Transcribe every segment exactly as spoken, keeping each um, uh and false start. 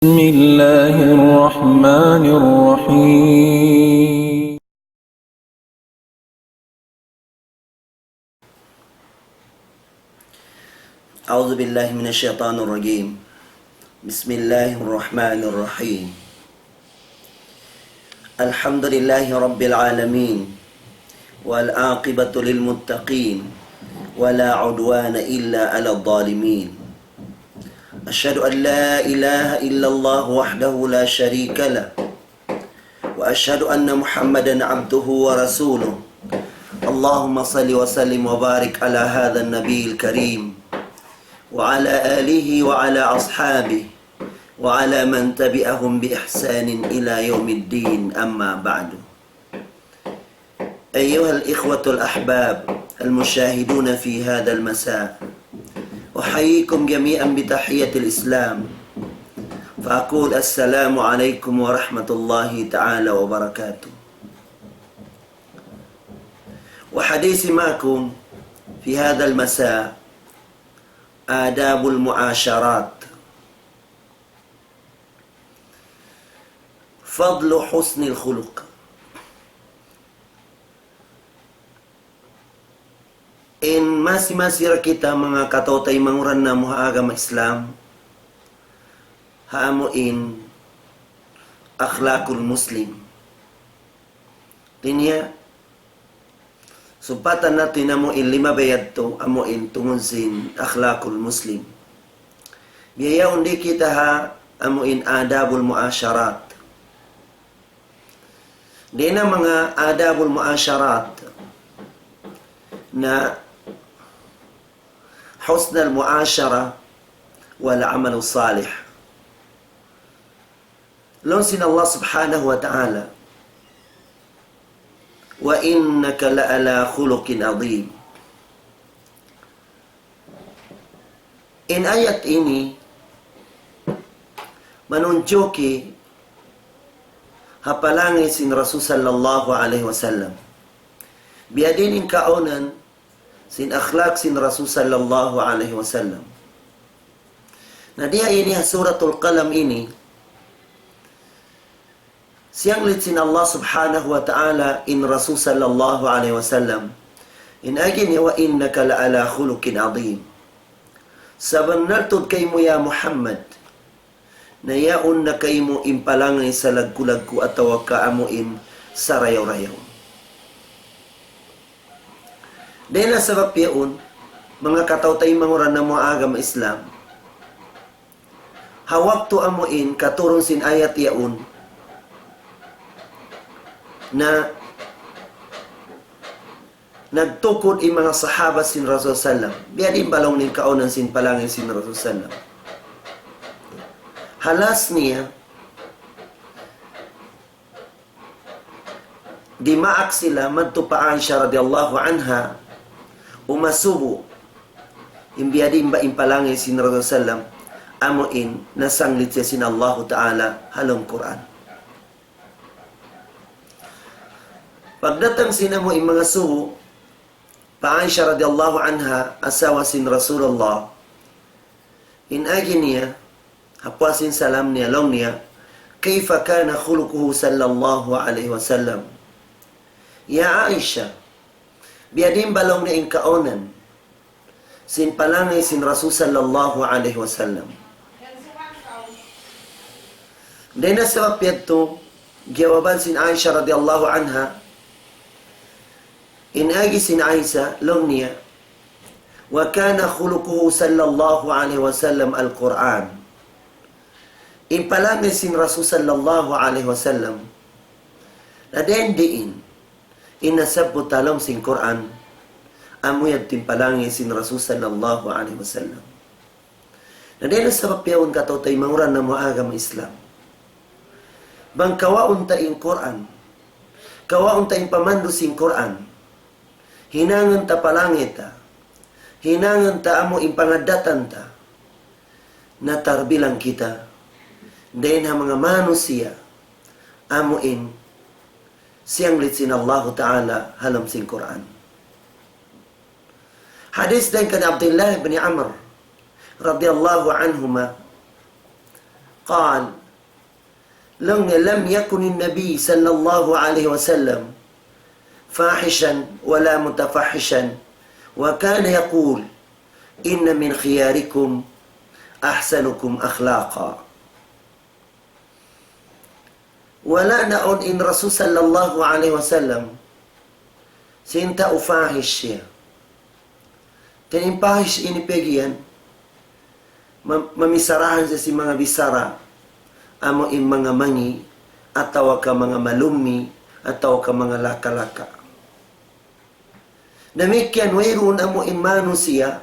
بسم الله الرحمن الرحيم. أعوذ بالله من الشيطان الرجيم. بسم الله الرحمن الرحيم. الحمد لله رب العالمين، والعاقبة للمتقين، ولا عدوان إلا على الظالمين. أشهد أن لا إله إلا الله وحده لا شريك له، وأشهد أن محمدا عبده ورسوله. اللهم صل وسلم وبارك على هذا النبي الكريم، وعلى آله وعلى أصحابه، وعلى من تبعهم بإحسان إلى يوم الدين، أما بعد. أيها الإخوة الأحباب المشاهدون في هذا المساء، أحييكم جميعا بتحية الإسلام، فأقول السلام عليكم ورحمة الله تعالى وبركاته. وحديثي معكم في هذا المساء آداب المعاشرات. فضل حسن الخلق. In masi-masi ra kita manga kataw-taymanghuran namu' ha agama Islam, ha amu in akhlaqul Muslim. Di' niya, sumpatan natu' in amu in limabay yadtu, amu in tungud sin akhlaqul Muslim. Biya' yaun di kita ha amu in adabul muasharat. Dayn ha manga adabul muasharat na husnul muashara wal amalus salih. Laung sin Allah Subhanahu wa Ta'ala, وإنك لعلى خلق عظيم. In ayat ini manunjuki ha palangay sin Rasul sallallahu alayhi wasallam. Biya' diin in kaawnan sin akhlaq sin Rasul sallallahu alayhi wasallam. Na di ha ini ha Suratul Qalam ini, siyanglit sin Allah Subhanahu wa Ta'ala in Rasul sallallahu alayhi wasallam. In agi niya, وإنك لعلى خلق عظيم. Sabunnal tuud kaymu ya Muhammad, na yaun na kaymu in palangay salaggu'-laggu' atawa ka amu in sarayaw-rayaw. Dayn ha sabab yaun, manga kataw-taymanghuran namu' ha agama Islam, ha waktu amu in katurun sin ayat yaun, na nagtukud in manga sahabat sin Rasul sallam. Biya' diin ba laung niya in kaawnan sin palangay sin Rasul sallam. Ha last niya, dimaak sila madtu pa Aisha radiyallahu anha, umasubu in biya' diin ba in palangay sin Rasul sallam, amu in nasanglit siya sin Allahu Ta'ala ha lawm Qur'an. Pagdatang sin amu in mangasubu pa Aisha radiyallahu anha, asawa sin Rasulullah, in agi niya, ha puas sin salam niya, laung niya, كيف كان خلقه صلى الله عليه وسلم؟ Ya Aisha, biya' diin ba laung niya in kaawnan sin palangay sin Rasul sallallahu alayhi wasallam. Dayn ha sabab yadtu, giyawaban sin Aisha radiyallahu anha, in agi sin Aisha, laung niya, وكان خلقه صلى الله عليه وسلم القرآن. In palangay sin Rasul sallallahu alayhi wasallam, na dayn diin, in nasabbut ha lawm sin Qur'an, amu yadtu in palangay sin Rasul sallallahu alayhi wasallam. Na dayn ha sabab yaun kataw-taymanghuran namu' ha agama Islam. Bang kawaun ta in Qur'an, kawaun ta in pamandu' sin Qur'an, hinangun ta palangay ta, hinangun ta amu in pangaddatan ta, na tarbilang kita dayn ha manga manusiya' amu in siyanglit sin Allahu Ta'ala ha lawm sin Qur'an. Hadith dayn kan Abdullah ibn Amr radiyallahu anhuma, قال, laung niya, لم يكن النبي صلى الله عليه وسلم فاحشا ولا متفحشا، وكان يقول: إن من خياركم أحسنكم أخلاقا. Wala' na awn in Rasul sallallahu alayhi wasallam sin tau fahish siya. Hāti niya in fahish ini pag'iyan, ma-, mamisarahan siya sin manga bichara, amu in manga mangi', atawa ka manga malummi', atawa ka manga laka-laka. Damikkiyan wayruun amu in manusiya',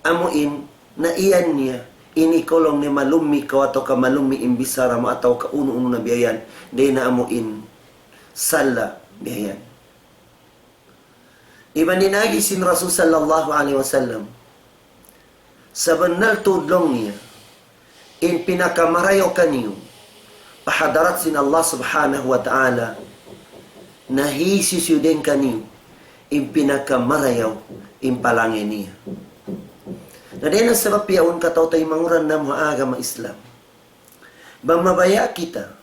amu in naiyan niya, ini laung niya malummi' kaw atawa ka malummi' in bichara mu atawa ka unu-unu na biya' yan, dayn ha amu in sala' biya' yan. Iban in agi sin Rasul sallallahu alayhi wasallam, sabunnal tuud laung niya, in pinakamarayaw kaniyu pa hadarat sin Allah subhanahu wa ta'ala, na hisiyu-siyu dayn kaniyu in pinakamarayaw in palangi niya. Na dayn ha sabab yaun, kataw-taymanghuran namu' ha agama Islam, bang mabaya' kita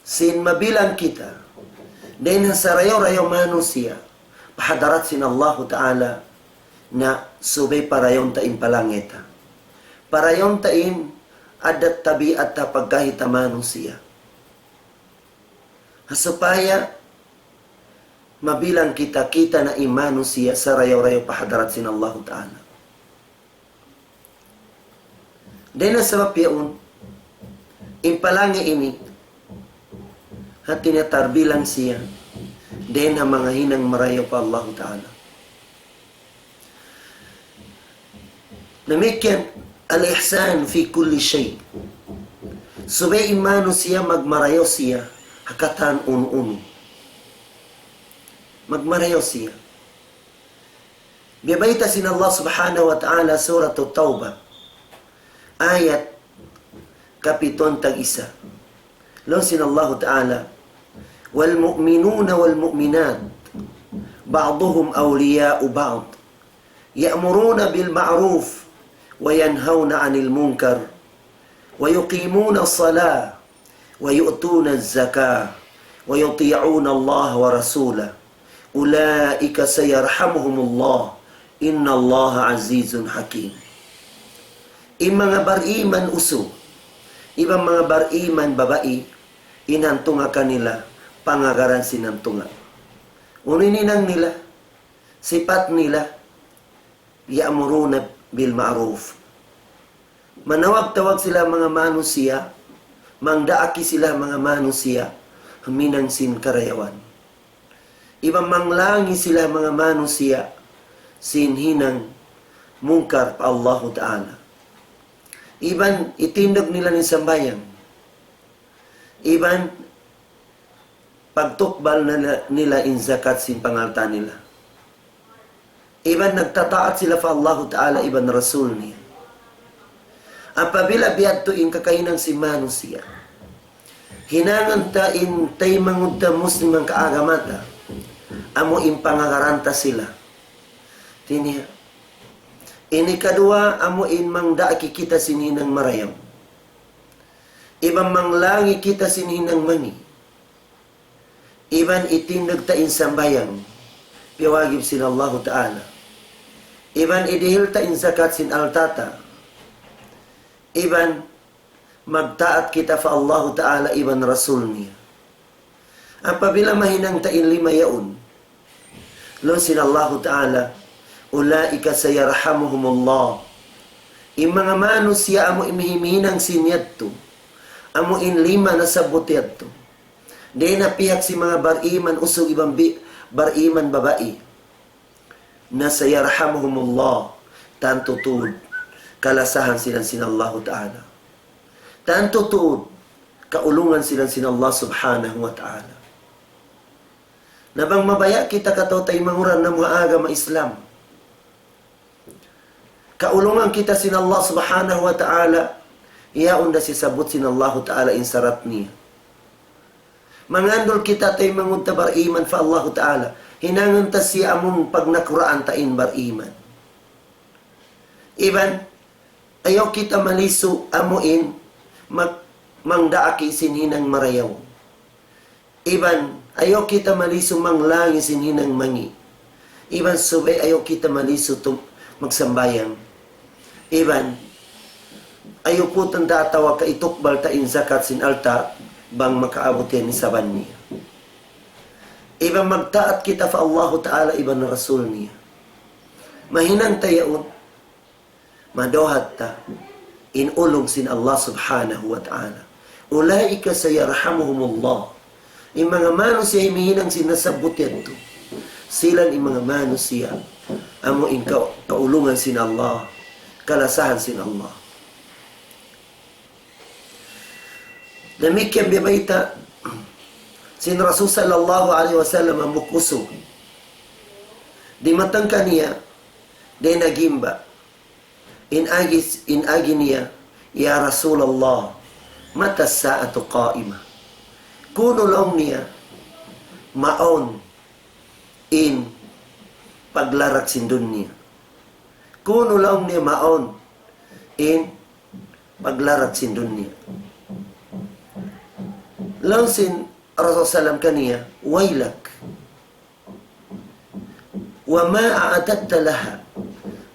sin mabilang kita dayn ha sarayaw-rayaw manusiya' pa hadarat sin Allahu Ta'ala, na subay parayawun ta in palangi ta. Parayawun ta in addat tabiat ta pagkahi ta manusiya'. Ha supaya mabilang kita, kita na in manusiya' sarayaw-rayaw pa hadarat sin Allahu Ta'ala. Dayn ha sabab yaun, in palangi ini, hāti niya tarbilang siya dayn ha manga hinang marayaw pa Allahu Ta'ala. Damikkiyan, الإحسان في كل شيء. Subay in manusiya' magmarayaw siya ha katan unu-unu. Magmarayaw siya. Biya' bayta' sin Allah subhanahu wa ta'ala, Surat At-Tawbah, ayat kapituan tag-isa. Laung sin Allahu ta'ala, والمؤمنون والمؤمنات بعضهم أولياء بعض يأمرون بالمعروف وينهون عن المنكر ويقيمون الصلاة ويؤتون الزكاة ويطيعون الله ورسوله أولئك سيرحمهم الله إن الله عزيز حكيم. In manga bariman usug iban manga bariman babai, in hantunga kanila, pangagaran sin hantunga. Unu in hinang nila, sipat nila, يأمرون بالمعروف. Manawag-tawag sila manga manusiya', mangdaak sila manga manusiya', huminang sin karayawan. Iban manglangi sila manga manusiya', sin hinang mungkar pa Allahu Ta'ala. Iban itindug nila in sambahayang. Iban pagtukbal na nila in zakat sin pangalta' nila. Iban nagtataat sila pa Allahu Ta'ala iban Rasul niya. Apabila biya' ha yan in kakahinang sin manusiya', hinangun ta in taymanghud ta Muslim ha agama ta, amu in pangagaran ta sila. Hāti niya, ini kaduwa amu in mangdaak kita sin hinang marayaw. Iban manglangi kita sin hinang mangi'. Iban itindug ta in sambahayang, piyawajib sin Allahu Ta'ala. Iban idihil ta in zakat sin alta' ta. Iban magtaat kita pa Allahu Ta'ala iban Rasul niya. Apabila mahinang ta in lima yaun, laung sin Allahu Ta'ala, أولئك سيرحمهم الله. In manga manusiya' amu in himinang sin yadtu, amu in lima nasabbut yadtu, dayn ha pihak sin manga bariman usug iban bi-, bariman babai, na سيرحمهم الله, tantu tuud kalasahan sila sin Allahu Ta'ala. Tantu tuud kaulungan sila sin Allah Subhanahu wa Ta'ala. Na bang mabaya' kita kataw-taymanghuran namu' ha agama Islam, kaulungan kita sin Allah Subhanahu wa Ta'ala, yaun da sisabbut sin Allahu Ta'ala in sarat niya. Mangandul kita taymanghud ta bariman pa Allahu Ta'ala, hinangun ta siya amun pagnakuraan ta in bariman. Iban, ayaw kita malisu' amu in mag-, mangdaak sin hinang marayaw. Iban, ayaw kita malisu manglangi sin hinang mangi'. Iban subay ayaw kita malisu tum-, magsambahayang. Iban, ayaw putun ta atawa ka itukbal ta in zakat sin alta' bang makaabut yan nisaban niya. Iban magtaat kita pa Allahu Ta'ala iban Rasul niya. Mahinang ta yaun, maduhat ta in ulung sin Allah Subhanahu wa Ta'ala. أولئك سيرحمهم الله. In manga manusiya' himinang sin nasabbut yadtu, sila in manga manusiya' amu in ka-, kaulungan sin Allah, kalasahan sin Allah. Damikkiyan biya' bayta' sin Rasul sallallahu alayhi wasallam hambuuk usug. Dimatang kaniya, dayn ha gimba. In agi, in agi niya, يا رسول الله، متى الساعة قائمة؟ Ku'nu laung niya, mawn in paglarak sin dunya. Ku'nu laung niya mawn in paglarak sin dunya. Laung sin Rasul sallam kaniya, ويلك، وما أعددت لها.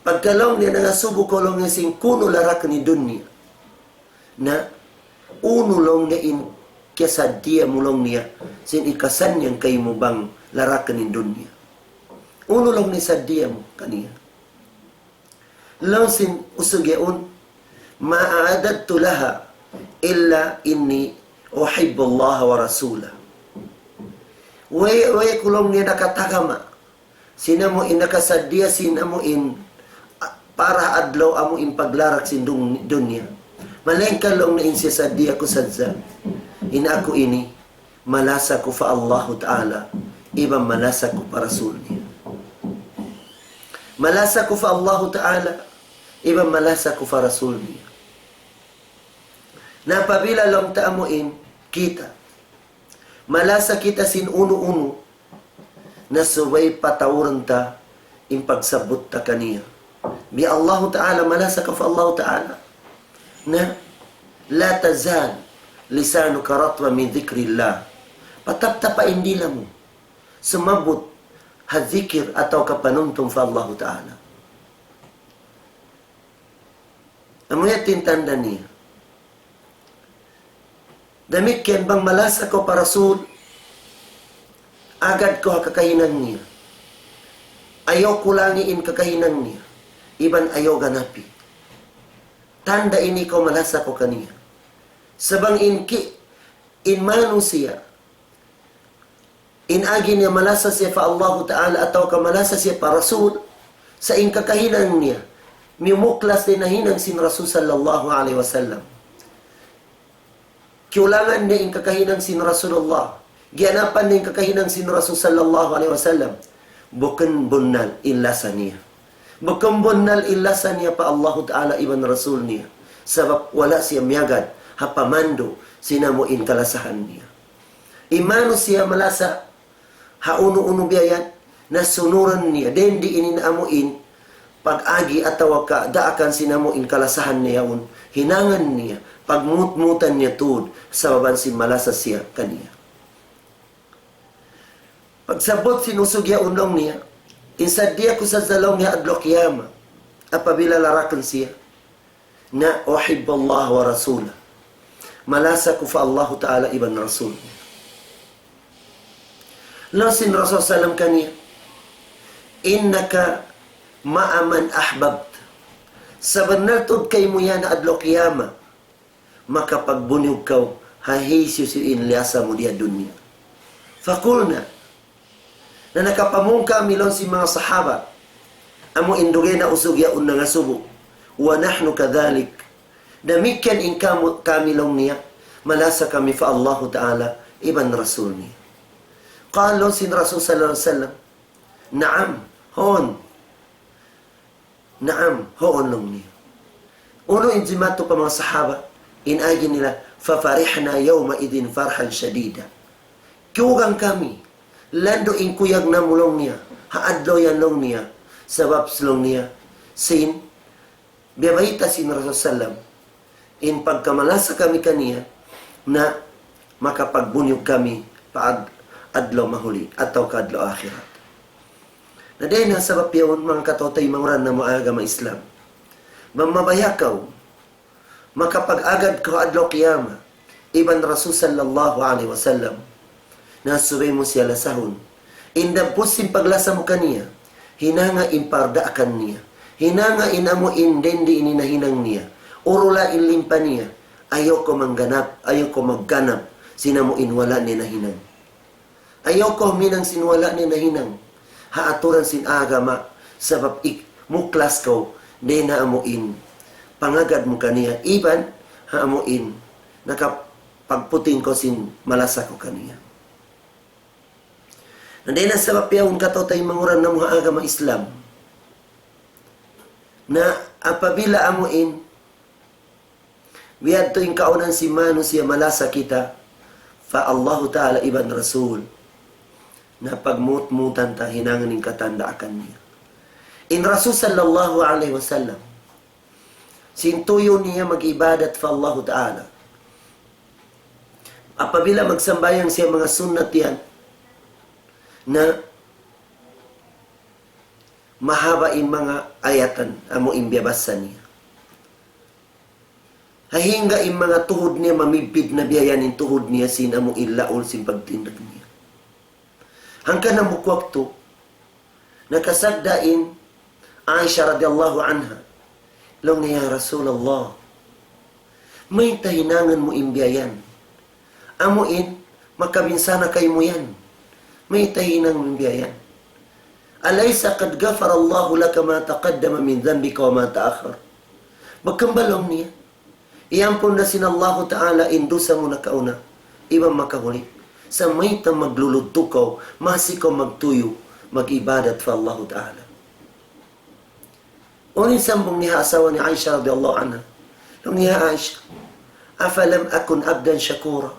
Pagka laung niya nangasubu kaw laung niya sin ku'nu larak ni dunya. Na, unu laung niya in kiyasaddiya mu laung niya, sin hikasannyang kaymu bang larak ni dunya. Unu laung niya saddiya mu kaniya. Laung sin usug yaun, ما أعددت لها إلا إني أحب الله ورسوله. Way, way ku laung niya nakatagama sin amu in nakasaddiya sin amu in, ah, para adlaw amu in paglarak sin dun-, dunya. Malaingkan laung niya in siyasaddiya ku sadja. In aku ini, malasa ku pa Allahu Ta'ala, iban malasa ku pa Rasul niya. Malasa ku pa Allahu Ta'ala, iban malasa ku pa Rasul niya. Na apabila laung ta amu in kita, malasa kita sin unu-unu, na subay patauran ta in pagsabbut ta kaniya. Biya' Allahu Ta'ala, malasa kaw pa Allahu Ta'ala. Na, لا تزال لسانك رطبا من ذكر الله. Pataptapa in dila mu sumabbut ha zikir atawa ka panumtum pa Allahu Ta'ala. Amu yan in tanda' niya. Damikkiyan bang malasa kaw pa Rasul, agad kaw ha kakahinang niya. Ayaw kulangi in kakahinang niya. Iban ayaw ganapi. Tanda' ini kaw malasa kaw kaniya. Sa' bang in ki-, in manusiya', in agi niya malasa siya pa Allahu Ta'ala atawa ka malasa siya pa Rasul, sa' in kakahinang niya, miyumuklas dayn ha hinang sin Rasul sallallahu alayhi wasallam. Kiyulangan niya in kakahinang sin Rasulullah. Giyanapan niya in kakahinang sin Rasul sallallahu alayhi wasallam. Bukun bunnal in lasa niya. Bukun bunnal in lasa niya pa Allahu Ta'ala iban Rasul niya. Sabab wala' siya miyagad ha pamandu' sin amu in kalasahan niya. In manusiya' malasa ha unu-unu biya' yan, na sunuran niya, dayn di ini na amu in pag-agi atawa ka daakan sin amu in kalasahan niya yaun, hinangan niya, pagmutmutan niya tuud, sababan sin malasa siya kaniya. Pagsabbut sin usug yaun laung niya, in saddiya ku sadja laung niya adlaw kiyamat, apabila larakan siya, na أحب الله ورسوله. Malasa ku pa Allahu Ta'ala iban Rasul. Laung sin Rasul sallam kaniya, إنك مع من أحببت. Sabunnal tuud kaymu yan adlaw kiyamat, makapagbunyug kaw ha hisiyu-siyu in lasa mu di ha dunya. فقلنا, na nakapamung kami laung sin manga sahaba, amu in dugaing na usug yaun nangasubu, ونحن كذلك. Damikkiyan in kamu, kami laung niya, malasa kami pa Allahu Ta'ala iban Rasul niya. قال, laung sin Rasul sallallahu alayhi wasallam, نعم, huun. Naam, huun laung niya. Unu in jimatu pa manga sahaba, in agi nila, ففرحنا يومئذ فرحا شديدا. Kiyugang kami, landu' in kuyag namu' laung niya, ha adlaw yan laung niya, sabab laung niya, sin, biya' bayta' sin Rasul sallam, In pagkamalasa kami kaniya, na makapagbunyug kami pa ad-, adlaw mahuli, atawa ka adlaw akhirat. Na dayn ha sabab yaun, manga kataw-taymanghuran namu' agama Islam, bang mabaya' kaw makapag-agad kaw adlaw qiyamah iban Rasul sallallahu alayhi wasallam, na subay mu siya lasahun. In dagbus sin paglasa mu kaniya, hinanga in pardaakan niya, hinanga in amu in dindi ini nahinang niya, urula in limpa niya. Ayaw kaw mangganap, ayaw kaw magganap sin amu in wala' niya nahinang. Ayaw kaw huminang sin wala' niya nahinang ha aturan sin agama, sabab ik-, muklas kaw dayn ha amu in pangagad mu kaniya, iban ha amu in nakapagputing kaw sin malasa kaw kaniya. Na dayn ha sabab yaun, kataw-taymanghuran namu' ha agama Islam, na apabila amu in biyadtu in kaunan sin manusiya' malasa kita pa Allahu Ta'ala iban Rasul, na pagmutmutan ta hinangun in katandaakan niya. In Rasul sallallahu alayhi wasallam, sin tuyu' niya mag-ibadat pa Allahu Ta'ala, apabila magsambahayang siya manga sunnat yan, na mahaba' in manga ayatan amu in biyabasa niya. Hangkan in manga tuhud niya, mamibid na biya' yan in tuhud niya sin amu in laul sin pagtindug niya. Hangkan hambuuk waktu, nakasagda' in Aisha radiyallahu anha. Laung niya, "Ya Rasulullah, mayta' hinangun mu in biya' yan? Amu in makabinsana kaymu yan. Mayta' hinang mu in biya' yan? أليس قد غفر الله لك ما تقدم من ذنبك وما تأخر؟" Bang kan ba, laung niya, iyampun na sin Allahu Ta'ala in dusa mu nakauna iban makahuli. Sa' mayta' magluludtu kaw, masi kaw magtuyu' mag-ibadat pa Allahu Ta'ala? Unu in sambung niya ha asawa niya Aisha radiyallahu anha? Laung niya, "Aisha, أفلم أكن عبدا شكورا?"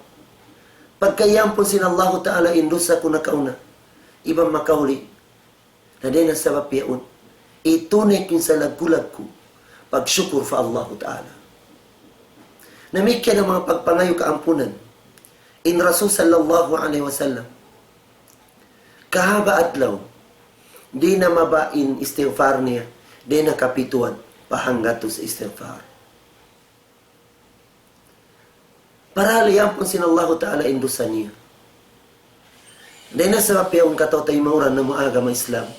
Pagka iyampun sin Allahu Ta'ala in dusa ku nakauna iban makahuli, na dayn ha sabab yaun, itunay ku in salaggu'-laggu' pagsukur pa Allahu Ta'ala. Damikkiyan in manga pagpangayu' kaampunan in Rasul sallallahu alayhi wasallam. Kahaba' adlaw, di' na mababa' in istighfar niya, di' na kapituan pa hanggatus istighfar. Parahal iyampun sin Allahu Ta'ala in dusa niya. Dayn ha sabab yaun, kataw-taymanghuran namu' agama Islam,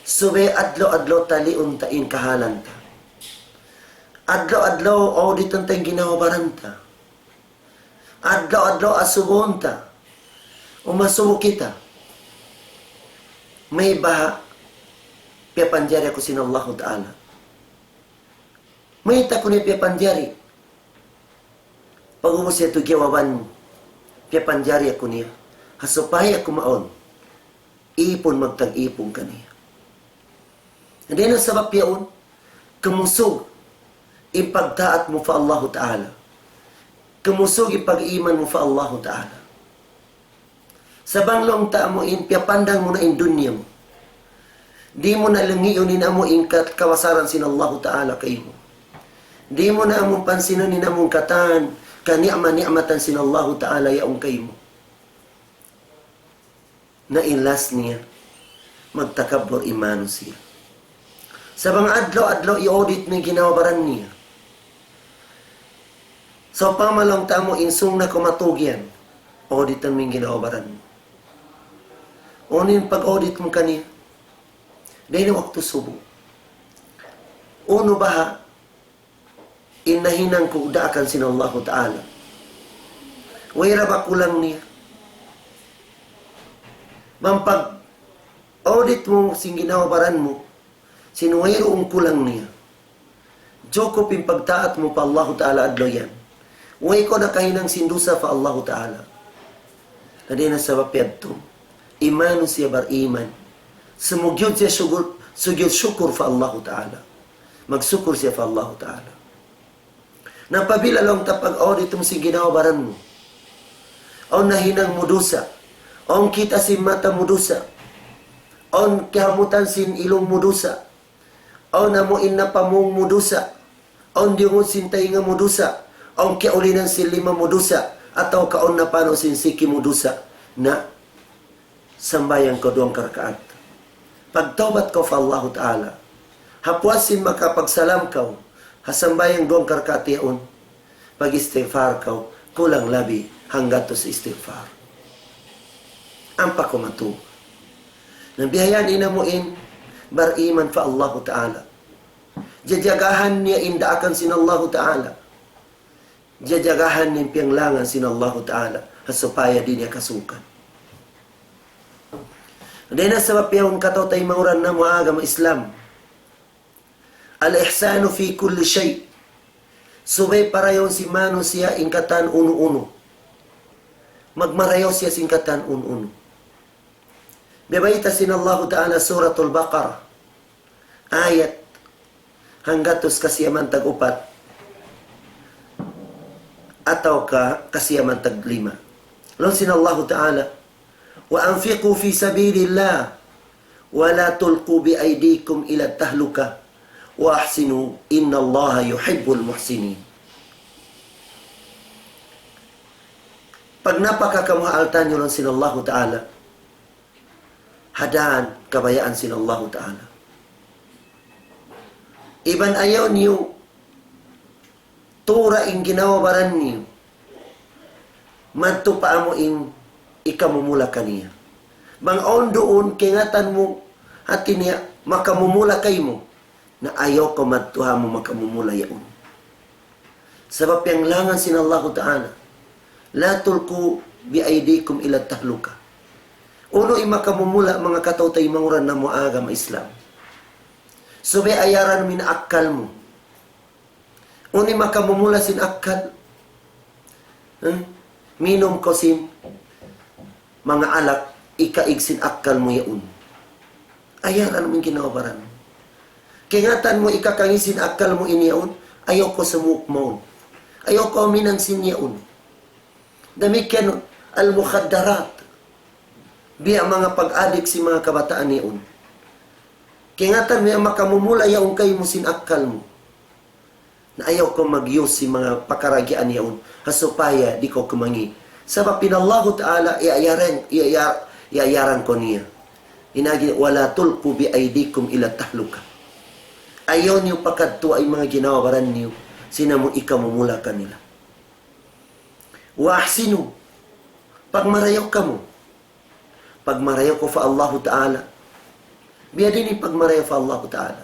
subay adlaw-adlaw taliun ta in kahalan ta. Adlaw-adlaw auditun ta in ginhawa-baran ta. Adlaw-adlaw asubuhun ta. Umasubu kita, mayta' baha' piyapanjari aku sin Allahu Ta'ala? Mayta' aku niya piyapanjari? Pag'ubus yadtu jawaban mu, piyapanjari aku niya ha supaya aku mawn ipun, magtag-ipun kaniya. Dayn ha sabab yaun, kumusug in pagtaat mu pa Allahu Ta'ala. Kumusug in pag-iman mu pa Allahu Ta'ala. Sa' bang laung ta amu in piyapandang mu na in dunya mu, di' mu na langiun in amu in kat-, kawasaran sin Allahu Ta'ala kaymu. Di' mu na amu pansinun in amu in katan kani'ma-ni'matan sin Allahu Ta'ala yaun kaymu. Na in last niya, magtakabbur in manusiya'. Sa' bang adlaw-adlaw i-audit mu in ginhawa-baran niya. Sawpama laung ta amu in sung na kamatug yan, auditun mu in ginhawa-baran mu. Unu in pag-audit mu kaniya? Dayn ha waktu subu, unu baha' in nahinang ku daakan sin Allahu Ta'ala? Way ra ba kulang niya? Bang pag-audit mu sin ginhawa-baran mu, sin wayruun kulang niya, jukup in pagtaat mu pa Allahu Ta'ala adlaw yan. Way kaw nakahinang sin dusa pa Allahu Ta'ala. Na dayn ha sabab yadtu, in manusiya' bar-iman, sumugyud siya sugur-, sugyud sukur pa Allahu Ta'ala. Magsukur siya pa Allahu Ta'ala. Na apabila laung ta pag-audit mu sin ginhawa-baran mu, awn nahinang mu dusa, awn kita' sin mata mu dusa, awn kiyamutan sin ilung mu dusa, awn amu in napamung mu dusa, Awn diyungug sin taynga mu dusa, awn kiyaulinan sin lima mu dusa, atawa ka awn napanaw sin siki mu dusa, na sambahayang kaw duwang karkaat. Pagtawbat kaw pa Allahu Ta'ala. Ha puas sin makapagsalam kaw, ha sambahayang duwang karkaat yaun, pag-istighfar kaw, kulang labi hanggatus istighfar. Ampa kaw matug. Na biya' yan in amu in bariman pa Allahu Ta'ala. Jajagahan niya in daakan sin Allahu Ta'ala. Jajagahan niya in piyanglangan sin Allahu Ta'ala. Ha supaya di' niya kasukan. Dayn ha sabab yaun kataw-taymanghuran namu' agama Islam. الإحسان في كل شيء. Subay parayawun sin manusiya' in katan unu-unu. Magmarayaw siya sin katan unu-unu. Biya' bayta' sin Allahu Ta'ala Suratul Baqarah. Ayat hanggatus kasiyaman tag-upat atawa ka kasiyaman tag-lima. Laung sin Allahu Ta'ala, وأنفقوا في سبيل الله ولا تلقوا بأيديكم إلى التهلكة وأحسنوا إن الله يحب المحسنين. Pagnapaka kamu ha alta' niyu laung sin Allahu Ta'ala, ha dan kabayaan sin Allahu Ta'ala. Iban ayaw niyu tura in ginhawa-baran niyu madtu pa amu in ikamumula kaniya. Bang awn duun kaingatan mu, hati niya, makamumula kaymu, na ayaw kaw madtu ha amu makamumula yaun. Sabab piyanglangan sin Allahu Ta'ala, لا تلقوا بأيديكم إلى التهلكة. Unu in makamumula, manga kataw-taymanghuran namu' agama Islam? Subay ayaran mu in akkal mu. Unu in makamumula sin akkal? Huh? Minum kaw sin manga alak, ikaig sin akkal mu yaun. Ayaran mu in ginhawa-baran. Kaingatan mu ikakangī' sin akkal mu in yaun, ayaw kaw sumuuk mawn. Ayaw kaw huminang sin yaun. Damikkiyan al-mukhaddarat. Biya' manga pag-adik sin manga kabataan yaun. Kaingatan mu in makamumula yaun kaymu sin akkal mu. Na ayaw kaw mag-use sin manga pagkarayaan yaun, ha supaya di' kaw kumangī'. Sabab in Allahu Ta'ala, iyayaran, iyaya-, iyayaran kaw niya. In agi, ولا تلقوا بأيديكم إلى التهلكة. Ayaw niyu pakadtua in manga ginhawa-baran niyu sin amu ikamumula kanila. وأحسنوا. Pagmarayaw kamu. Pagmarayaw kaw pa Allahu Ta'ala. Biya' diin in pagmarayaw pa Allahu Ta'ala?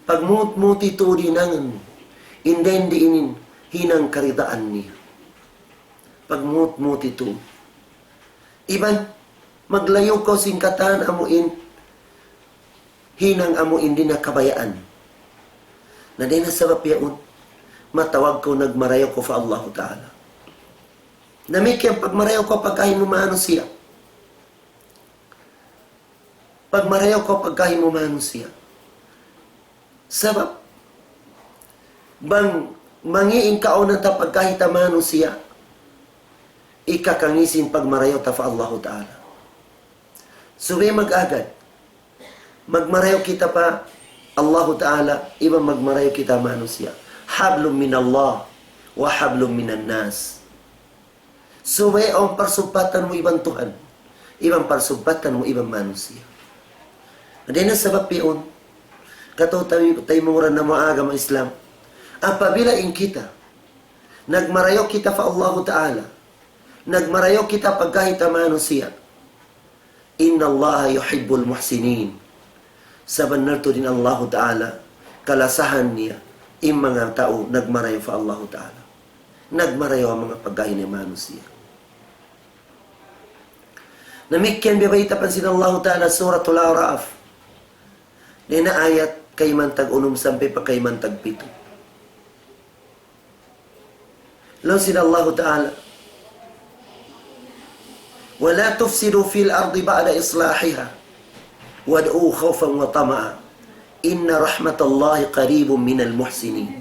Pagmutmuti tuud in hinangan mu. Indain diin in hinang karidaan niya. Pagmutmuti tuud. Iban, maglayu' kaw sin katan amu in hinang amu in di' na kabayaan. Na dayn ha sabab yaun, matawag kaw nagmarayaw kaw pa Allahu Ta'ala. Damikkiyan pagmarayaw kaw pagkahi mu manusiya'. Pagmarayaw kaw pagkahi mu manusiya'. Sabab, bang mangī' in kaawnan ta pagkahi ta manusiya', ikakangī' sin pagmarayaw ta pa Allahu Ta'ala. Subay mag-agad. Magmarayaw kita pa Allahu Ta'ala, iban magmarayaw kita manusiya'. حبل من الله وحبل من الناس. Subay awn parsubbatan mu iban Tuhan, iban parsubbatan mu iban manusiya'. Dayn ha sabab yaun, kataw-taymanghuran namu' agama Islam, apabila in kita, nagmarayaw kita pa Allahu Ta'ala, nagmarayaw kita pagkahi ta manusiya', إن الله يحب المحسنين. Sabunnal tuud in Allahu Ta'ala, kalasahan niya in manga tau nagmarayaw pa Allahu Ta'ala. Nagmarayaw ha manga pagkahi niya manusiya'. Damikkiyan biya' bayta' pa sin Allahu Ta'ala Suratul A'raf. Dayn ha ayat kayman tag-unum sampay pa kayman tag-pitu. Laung sin Allahu Ta'ala, ولا تفسدوا في الأرض بعد إصلاحها وادعوه خوفا وطمعا إن رحمة الله قريب من المحسنين.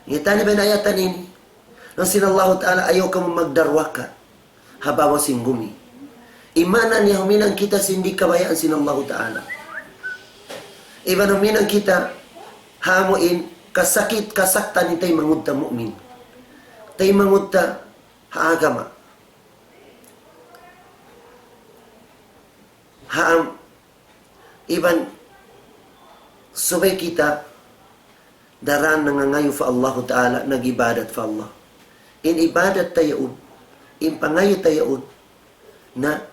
Ngitani ba in ayat ini? Laung sin Allahu Ta'ala, ayaw kamu magdarwaka ha babaw sin gumi. In maana niya huminang kita sin di' kabayaan sin Allahu Ta'ala. Iban huminang kita ha amu in kasakit, kasaktan in taymanghud ta mu'min. Taymanghud ta ha agama. Ha am-, iban subay kita daran nangangayu' pa Allahu Ta'ala, nag-ibadat pa Allah. In ibadat ta yaun, in pangayu' ta yaun, na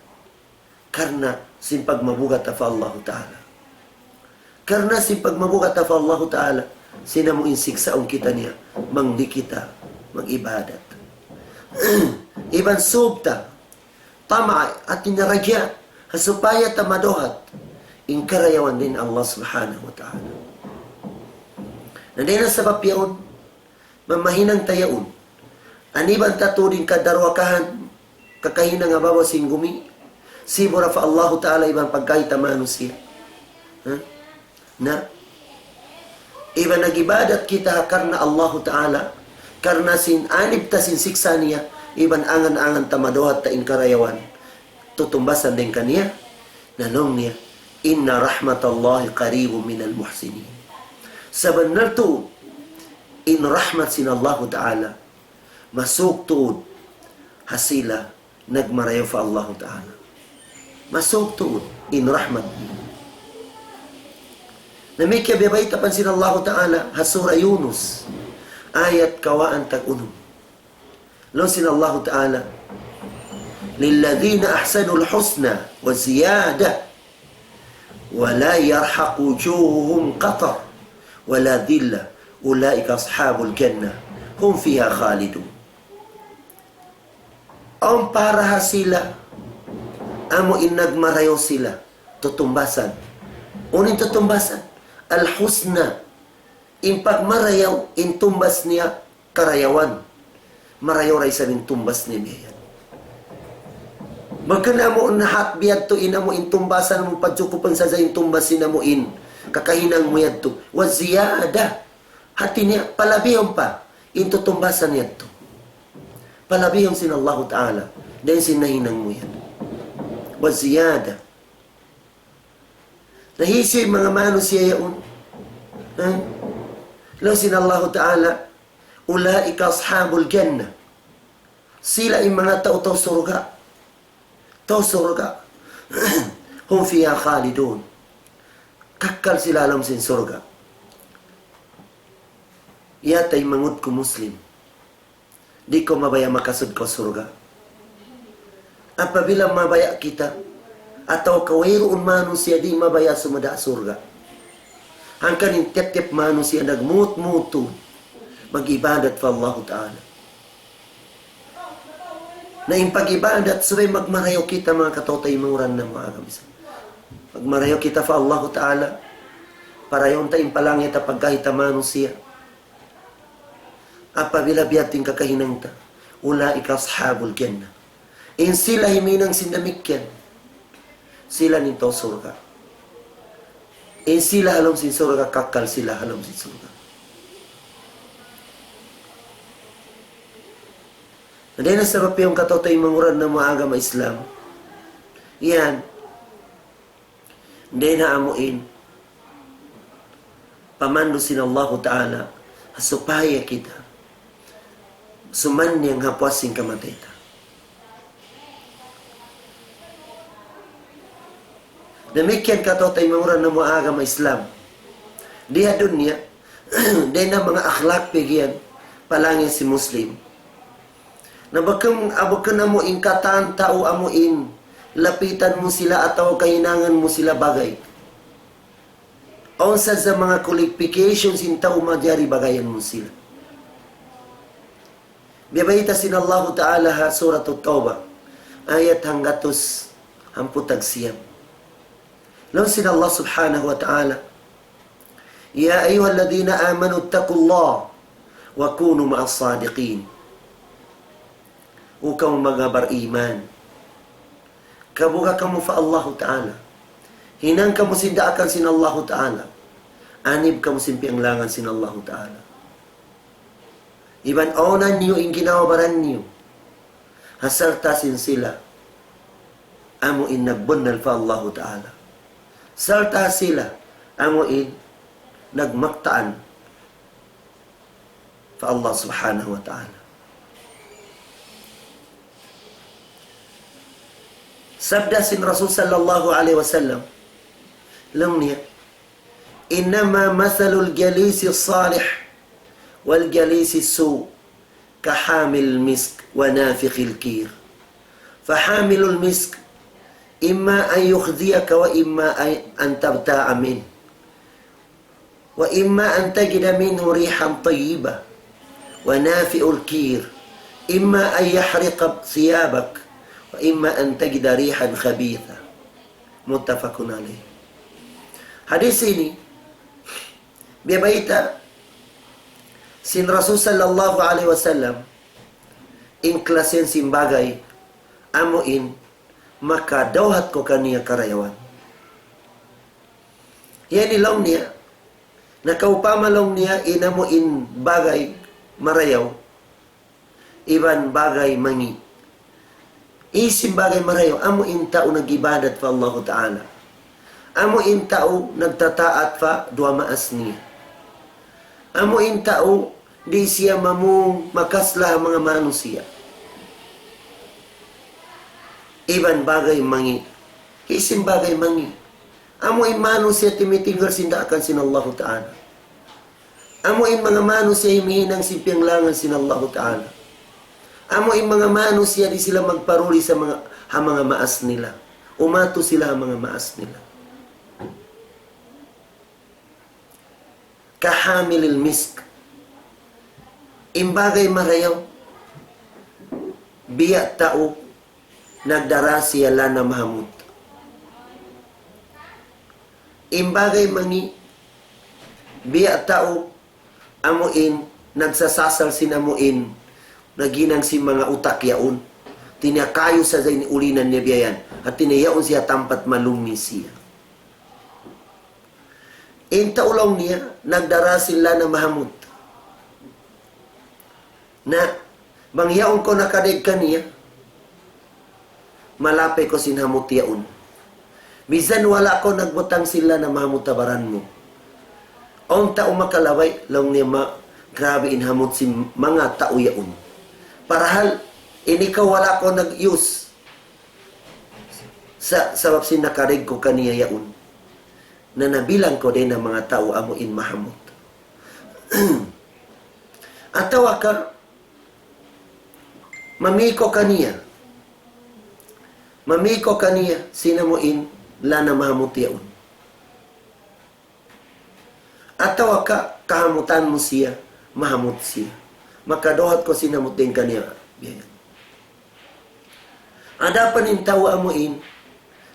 karna' sin pagmabuga' ta pa Allahu Ta'ala. Karna' sin pagmabuga' ta pa Allahu Ta'ala, sin amu in siksaun kitaniya, mangli kita, mag-ibadat. Iban sūb ta, tama', hati niya rajya, ha supaya ta maduhat in karayawan dayn Allah Subhanahu wa Ta'ala. Na dayn ha sabab yaun, mamahinang ta yaun. Aniban ta tuud in kadarwakahan, kakahinang ha babaw sin gumi, sibu' da pa Allahu Ta'ala iban pagkahi ta manusiya'. Ha? Na, iban nag-ibadat kita karna' Allahu Ta'ala, karna' sin anib ta sin siksa' niya, iban angan-angan ta maduhat ta in karayawan tutumbasan dayn kaniya, na laung niya, إن رحمة الله قريب من المحسنين. Sabunnal tuud, in rahmat sin Allahu Ta'ala, masuuk tuud ha sila nagmarayaw pa Allahu Ta'ala. Masuuk tuud in rahmat. Damikkiyan biyabayta' pa sin Allahu Ta'ala ha Surah Yunus, ayat kawhaan tag-unum. Laung sin Allahu Ta'ala, للذين أحسنوا الحسنى وزيادة ولا يرهق وجوههم قتر ولا ذلة أولئك أصحاب الجنة هم فيها خالدون. Awn para ha sila, amu in nagmarayaw sila, tutumbasan. Unu in tutumbasan? Al-husna. In pagmarayaw, in tumbas niya, karayawan. Marayaw da isab in tumbas niya biya' yan. Bukun amu in hat biya' yadtu in amu in tumbasan mu, pajukupan sadja in tumbas sin amu in kakahinang mu yadtu. Wa ziyada. Hati niya, palabihun pa in tutumbasan yadtu. Palabihun sin Allahu Ta'ala dayn sin nahinang mu yan. Wa ziyada. Na hisiyu in manga manusiya' yaun? Ha? Laung sin Allahu Ta'ala, أولئك أصحاب الجنة. Sila in manga tau-tau surga'. Tau surga'. هم فيها خالدون. Kakkal sila ha lawm sin surga'. Ya taymanghud ku Muslim. Di' kaw mabaya' makasud kaw surga'. Apabila mabaya' kita, atawa ka wayruun manusiya' di' mabaya' sumud ha surga'. Hangkan in tiyap-tiyap manusiya' nagmuut-muut tuud mag-ibadat pa Allahu Ta'ala. Na in pag-ibadat, subay magmarayaw kita, manga kataymanghuran namu' ha agama Islam. Magmarayaw kita pa Allahu Ta'ala. Parayawun ta in palangit ha pagkahi ta manusiya'. Apabila biya' ha yan in kakahinang ta, أولئك أصحاب الجنة. In sila himinang sin damikkiyan, sila in tau surga'. In sila ha lawm sin surga', kakkal sila ha lawm sin surga'. Na dayn ha sabab yan, kataymanghuran namu' ha agama Islam, yan, dayn ha amu in pamandu' sin Allahu Ta'ala, supaya kita sumannang ha puas sin kamatay ta. Damikkiyan, kataymanghuran namu' ha agama Islam. Di ha dunya, dayn ha manga akhlak piyagiyan, palangis sin Muslim. Na bukun, ah, bukun amu in katan tau amu in lapitan mu sila atawa kahinangan mu sila bagay. Awn sadja manga qualification sin tau manjari bagayan mu sila. Biyabayta' sin Allahu Ta'ala ha Suratut Tawbah, ayat hanggatus hangpu' tag siyam. Laung sin Allah Subhanahu wa Ta'ala, يا أيها الذين آمنوا اتقوا الله وكونوا مع الصادقين. O kamu manga bariman, kabuga' kamu pa Allahu Ta'ala. Hinang kamu sin daakan sin Allahu Ta'ala. Anib kamu sin piyanglangan sin Allahu Ta'ala. Iban awnan niyu in ginhawa-baran niyu ha sarta' sin sila amu in nagbunnal pa Allahu Ta'ala. Sarta' sila amu in nagmaktaan pa Allah Subhanahu wa Ta'ala. Sabda sin Rasul sallallahu alayhi wasallam, laung niya, إنما مثل الجليس الصالح والجليس السوء كحامل المسك ونافخ الكير. فحامل المسك إما أن يخزيك وإما أن تبتاع منه، وإما أن تجد منه ريحا طيبة، ونافخ الكير إما أن يحرق ثيابك، وإما أن تجد ريحا خبيثة. متفق عليه. Hadis ini, biya' bayta' sin Rasul sallallahu alayhi wasallam, in klasi sin bagay, amu in makadawhat kaw kaniya karayawan. Yan in laung niya, nakaupama laung niya in amu in bagay marayaw, iban bagay mangi'. Hisiyu in bagay marayaw? Amu in tau nag-ibadat pa Allahu Ta'ala. Amu in tau nagtataat pa duwa maas niya. Amu in tau di' siya mamung makasla ha manga manusiya'. Iban bagay mangi'. Hisiyu in bagay mangi'? Amu in manusiya' timitinggal sin daakan sin Allahu Ta'ala. Amu in manga manusiya' humihinang sin piyanglangan sin Allahu Ta'ala. Amu in manga manusiya' di' sila magparuli sa manga, ha manga maas nila. Umatu sila ha manga maas nila. كحامل المسك. In bagay marayaw, biya' tau nagdara siya lana mahamut. In bagay mangi', biya' tau amu in nagsasasal sin amu in naghinang sin manga utak yaun. Hati niya kayu sadja in ulinan niya biya' yan. Hati niya yaun siya tampat malungi siya. In tau laung niya, nagdara sin lana mahamut. Na, bang yaun kaw nakadayg kaniya, malapay kaw sin hamut yaun. Minsan wala' kaw nagbutang sin lana mahamut ha baran mu. Awn tau makalabay, laung niya ma-, grabe in hamut sin manga tau yaun. Parahal, in ikaw wala' kaw nag-use. Sa-, sabab sin nakadayg kaw kaniya yaun. Na nabilang kaw dayn ha manga tau amu in mahamut. Atawa ka, mami kaw kaniya. Mami kaw kaniya, sin amu in lana mahamut yaun. Atawa ka, kahamutan mu siya, mahamut siya. Makadawhat kaw sin hamut dayn kaniya. Biya' yan. Adapun in tau amu in,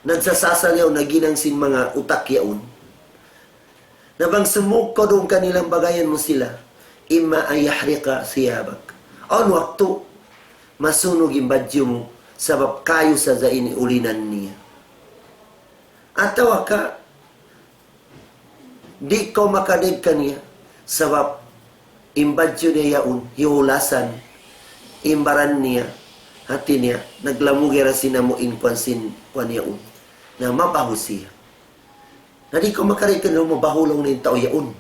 nagsasasal yaun, naghinang sin manga utak yaun. Na bang sumūng kaw duun kanila, bagayan mu sila, إما أن يحرق ثيابك. Awn waktu, masunug in badju' mu, sabab kayu sadja in ulinan niya. Atawa ka, di' kaw makadayg kaniya, sabab in badju' niya yaun, hiyulasan, in baran niya, hati niya, naglamugay ra sin amu in kuwan sin kuwan yaun. Na mabahu siya. Na di' kaw makadayg kaniya, mabahu laung niya in tau yaun.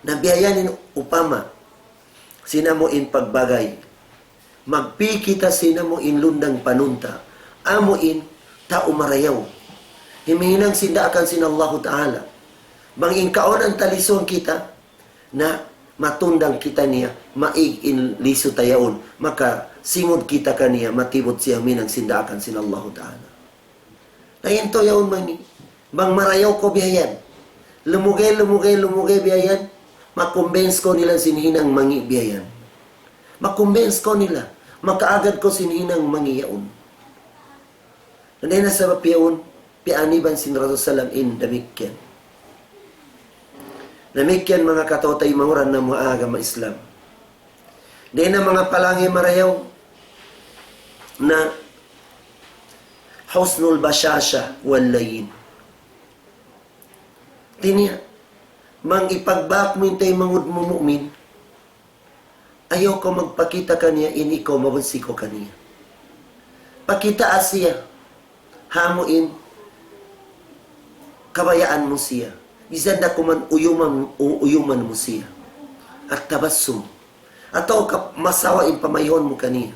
Na biya' yan in upama, sin amu in pagbagay. Magpī kita sin amu in lundang panunta'. Amu in tau marayaw. Humihinang sin daakan sin Allahu Ta'ala. Bang in kaawnan talisuan kita, na matundang kita niya, maig in lisu ta yaun. Makasimud kita kaniya, matibut siya huminang sin daakan sin Allahu Ta'ala. Na in tau yaun mangi', bang marayaw kaw biya' yan. Lumugay, lumugay, lumugay biya' yan. Makumbens kaw nila sin hinang mangi' biya' yan. Makumbens kaw nila. Makaagad kaw sin hinang mangi' yaun. Na dayn ha sabab yaun, piyaaniban sin Rasul sallam in damikkiyan. Damikkiyan manga kataw-taymanghuran namu' ha agama Islam. Dayn ha manga palangi marayaw na حسن البشاشة واللين. Hati niya, bang ipagbak mu in taymanghud mu mu'min, ayaw kaw magpakita' kaniya in ikaw mabunsi kaw kaniya. Pakitaa siya, ha amu in kabayaan mu siya. Bisan da kuman uyuman, u-, uyuman mu siya. At-tabassum. Atawa ka masawa in pamayhuan mu kaniya.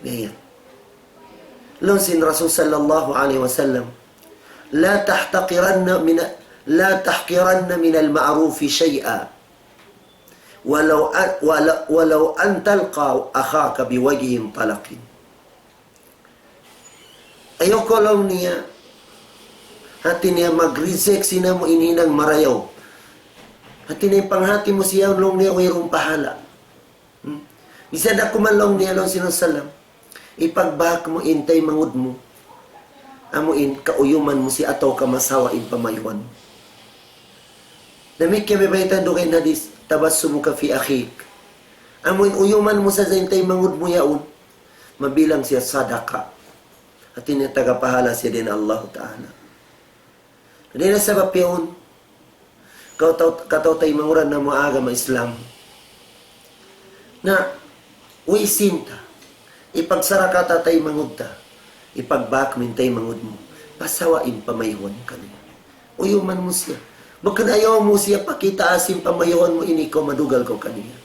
Biya' yan. Laung sin Rasul sallallahu alayhi wasallam, لا تحتقرن من، لا تحقرن من المعروف شيئا ولو أن، ولو، ولو أن تلقى أخاك بوجه طلق. Ayaw kaw laung niya, hati niya mag-reject sin amu in hinang marayaw. Hati niya panghati mu siya laung niya wayruun pahala. Hmm? Misan da kuman laung niya laung sin Rasul sallam, ipagbak mu in taymanghud mu. Amu in kauyuman mu siya atawa ka masawa in pamayhuan mu. Damikkiyan biya' bayta' dugaing hadis, تبسمك في أخيك. Amu in uyuman mu sa in taymanghud mu yaun, mabilang siya sadaka. Hati niya taga pahala siya dayn ha Allah Ta'ala. Dayn ha sabab yaun, kataw-, kataw-taymanghuran namu' agama Islam. Na, way sin ta, ipagsaraka ta taymanghud ta, ipagbak mu in taymanghud mu, pasawa in pamayhuan mu kaniya. Uyuman mu siya. Bukun ayaw mu siya pakitaa sin pamayhuan mu ini kaw madugal kaw kaniya.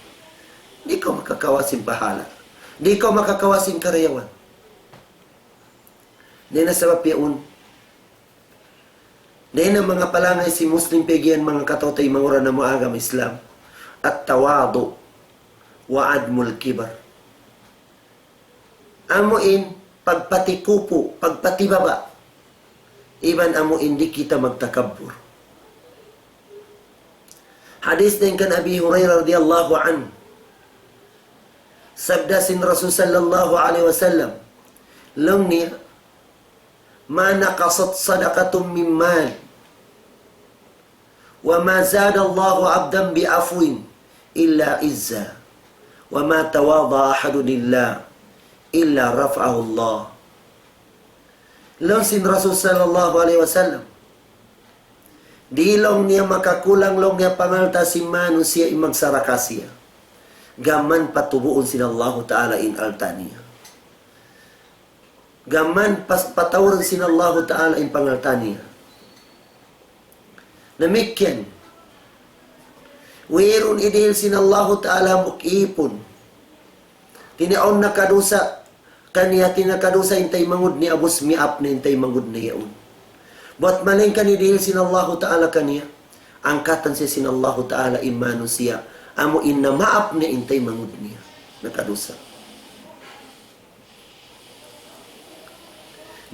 Di' kaw makakawa' sin pahala. Di' kaw makakawa' sin karayawan. Dayn ha sabab yaun. Dayn ha manga palangay sin Muslim pag'iyan manga kataw-taymanghuran namu' agama Islam. التواضع وعدم الكبر. Amu in pagpatikupu', pagpatibaba'. Iban amu in di' kita magtakabbur. Hadis dayn kan Abi Hurairah radiyallahu anhu. Sabda sin Rasul sallallahu alayhi wasallam, laung niya, ما نقصت صدقة من مال وما زاد الله عبدا بعفو إلا عزا وما تواضع أحد لله إلا رفعه الله. Laung sin Rasul sallallahu alayhi wasallam, di' laung niya makakulang laung niya pangalta' sin manusiya' in magsaraka siya. Gam man patubuun sin Allahu Ta'ala in alta' niya. Gam man pas-, patauran sin Allahu Ta'ala in pangalta' niya. Damikkiyan. Wayruun idihil sin Allahu Ta'ala hambuuk ipun. Tiniawn nakadusa, kaniya tinakadusa in taymanghud niya, ubus miyaap na in taymanghud niya yaun. Buwat malayngkan idihil sin Allahu Ta'ala kaniya, angkatan siya sin Allahu Ta'ala in manusiya', amu in namaap niya in taymanghud niya nakadusa.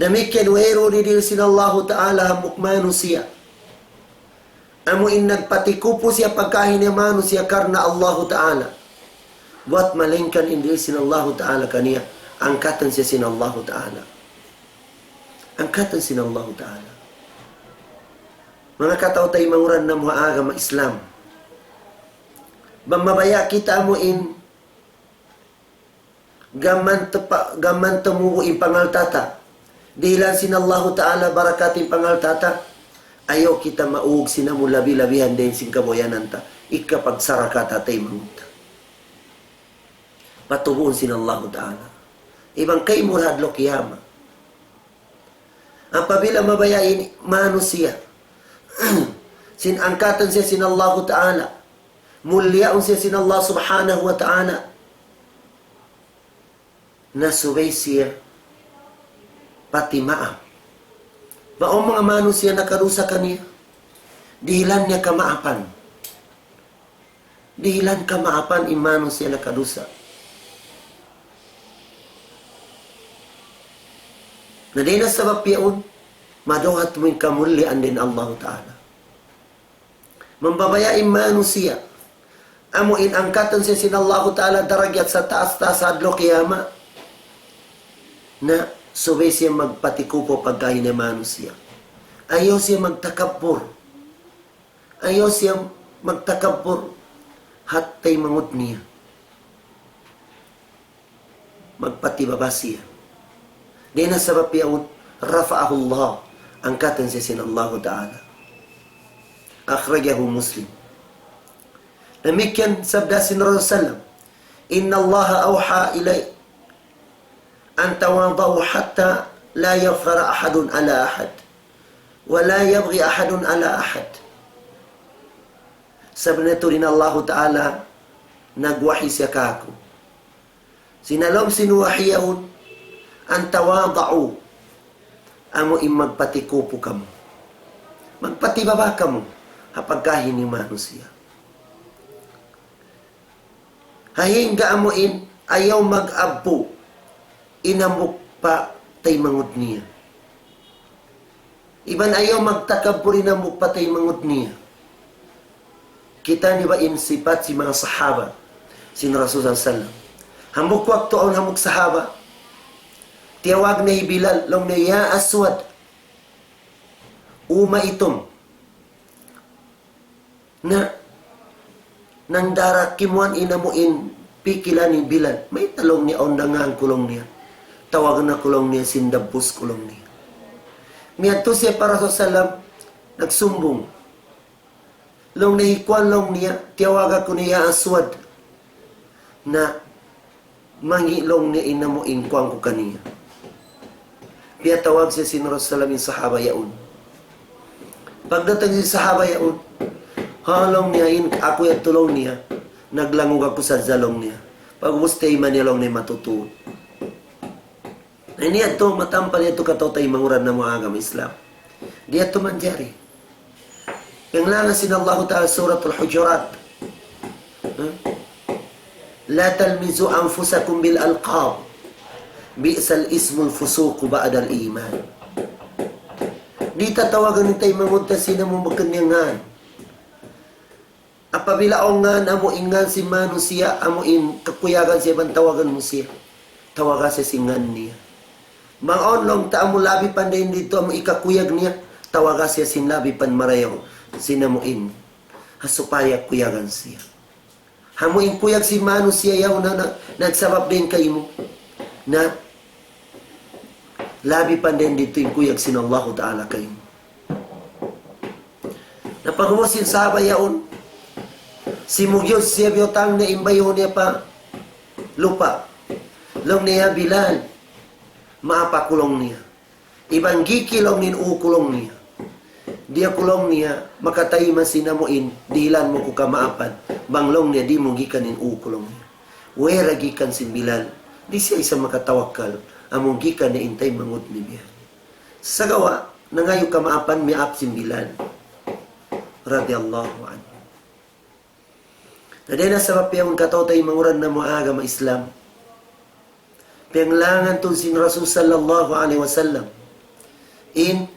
Damikkiyan wayruun idihil sin Allahu Ta'ala hambuuk manusiya'. Amu in nagpatikupu' siya pagkahi niya manusiya' karna' Allahu Ta'ala. Buwat malayngkan in dihil sin Allahu Ta'ala kaniya, angkatan siya sin Allahu Ta'ala. Angkatan sin Allahu Ta'ala. Manga kataw-taymanghuran namu' ha agama Islam. Bang mabaya' kita amu in gam man tapa-, gam man tumubu' in pangalta' ta. Dihilan sin Allahu Ta'ala barakat in pangalta' ta. Ayaw kita maug sin amu labi-labihan dayn sin kabuhianan ta. Ikapagsaraka ta taymanghud ta. Patubuun sin Allahu Ta'ala. Iban kay murhad lo kiyama. Apabila mabaya' in manusiya', sin angkatan siya sin Allahu Ta'ala, mulliyaun siya sin Allah Subhanahu wa Ta'ala, na subay siya pati maap. Bang awn manga manusiya' nakadusa kaniya, dihilan niya kamaapan. Dihilan kamaapan in manusiya' nakadusa. Na dayn ha sabab yaun, maduhat mu in kamulliyaan dayn Allahu Ta'ala. Mambabaya' in manusiya', amu in angkatan siya sin Allahu Ta'ala darajat sataas-taas adlaw qiyamah. Na subay siya magpatikupu' pagkahi niya manusiya'. Ayaw siya magtakabbur. Ayaw siya magtakabbur ha taymanghud niya. Magpatibaba siya. Dayn ha sabab yaun, رفعه الله, angkatan siya sin Allahu Ta'ala. أخرجه مسلم. Damikkiyan sabda sin Rasul sallam, إن الله أوحى إلي أن تواضعوا حتى لا يفخر أحد على أحد ولا يبغي أحد على أحد. Sabunnal tuud in Allahu Ta'ala nagwahi siya kāku'. Sin laung sin wahi yaun, أن تواضعوا, amu in magpatikupu kamu. Magpatibaba kamu ha pagkahi niyu manusiya'. Ha hangka amu in ayaw mag-abbu in hambuuk pa taymanghud niya. Iban ayaw magtakabbur in hambuuk pa taymanghud niya. Kita' niyu ba in sipat sin manga sahaba sin Rasul sallallahu alayhi wasallam. Hambuuk waktu awn hambuuk sahaba, tiyawag niya hi Bilal, laung niya, "Ya Aswad, uma itum." Na, nang dara kimuan in amu in pikilan ni Bilal. Mayta' laung niya awn ngan ku laung niya. Tawagun aku laung niya sin dabbus ku laung niya. Miyadtu siya pa Rasul sallam, nagsumbung. Laung niya hi kuwan laung niya, tiyawaga aku niya Aswad. Na, mangi' laung niya in amu in kuwan ku kaniya. Piyatawag siya sin Rasul sallam in sahaba yaun. Pagdatung sin sahaba yaun, ha laung niya in aku yadtu laung niya, naglangug aku sadja laung niya. Pag'ubus taymaun niya laung niya matutuud. Na ini yadtu, matampal yadtu kataw-taymanghuran namu' agama Islam. Di' yadtu manjari. Piyanglangan sin Allahu Ta'ala Suratul Hujurat. Ha? لا تلمزوا أنفسكم بالألقاب بئس الاسم الفسوق بعد الإيمان. Di' ta tawagun in taymanghud ta sin amu bukun niya ngan. Apabila awn ngan amu in ngan sin manusiya', amu in kakuyagan siya bang tawagun mu siya. Tawaga siya sin ngan niya. Bang awn laung ta amu labi pan dayn didtu amu in kakuyag niya, tawaga siya sin labi pan marayaw sin amu in. Ha supaya kuyagan siya. Amu in kuyag sin manusiya' yaun na, na, nagsabab dayn kaymu. Na, labi pan dayn didtu in kuyag sin Allahu Ta'ala kaymu. Na pag'ubus sin sahaba yaun, simugyud siya biyutang niya in bayhu' niya pa lupa'. Laung niya, "Ya Bilal, maapa ku laung niya. Iban giki laung in ū ku laung niya. Di' aku laung niya makatayma' sin amu in dihilan mu ku kamaapan. Bang laung niya di' mu gikan in ū ku laung niya." Way ra gikan sin Bilal. Di' siya isa makatawakkal. Amu gikan niya in taymanghud niya biya'. Sagawa', nangayu' kamaapan miyaap sin Bilal. Radiyallahu anhu. Na dayn ha sabab yaun kataw-taymanghuran namu' agama Islam. Piyanglangan tuud sin Rasul sallallahu alayhi wasallam. In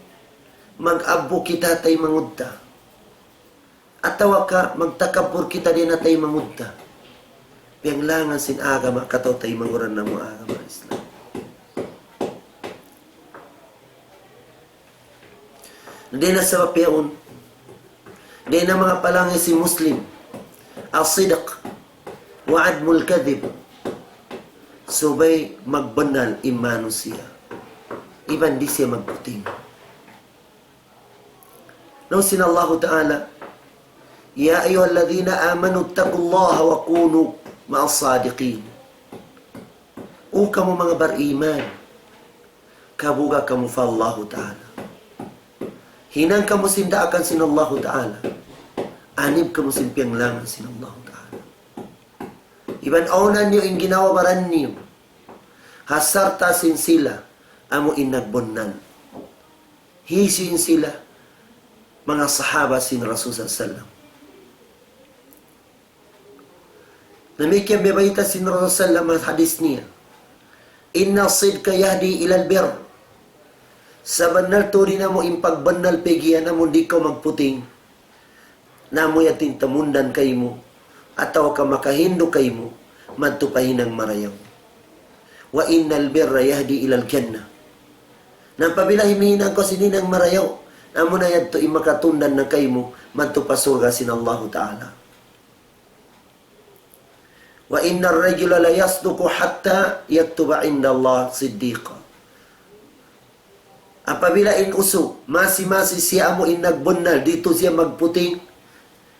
mag-abbu kita taymanghud ta. Atawa ka magtakabbur kita dayn ha taymanghud ta. Piyanglangan sin agama kataw-taymanghuran namu' agama Islam. Dayn ha sabab yaun, dayn ha manga palangi sin Muslim, الصدق وعدم الكذب. Subay magbannal in manusiya'. Iban di' siya magputing. Laung sin Allahu Ta'ala, يا أيها الذين آمنوا اتقوا الله وكونوا مع الصادقين. O kamu manga bariman, kabuga' kamu pa Allahu Ta'ala. Hinang kamu sin daakan sin Allahu Ta'ala. Anib kamu sin piyanglangan sin Allahu Ta'ala. Iban awnan niyu in ginhawa-baran niyu. Ha sarta' sin sila, amu in nagbunnal. Hisiyu in sila? Manga sahaba sin Rasul sallallahu alayhi wasallam. Damikkiyan biya' bayta' sin Rasul sallallahu alayhi wasallam ha hadis niya. إن الصدق يهدي إلى البر. Sabannal tuud in amu in pagbunnal pag'iyan amu di' kaw magputing. Na amu yadtu in tamundan kaymu, atawa ka makahindu' kaymu, madtu pa hinang marayaw. وإن البر يهدي إلى الجنة. Na apabila himihinang kaw sin hinang marayaw, amu na yadtu in makatundan na kaymu, madtu pa surga' sin Allahu Ta'ala. وإن الرجل ليصدق حتى يكتب عند الله صديقا. Apabila in usug, masi-masi siya amu in nagbunnal, di' tuud siya magputing,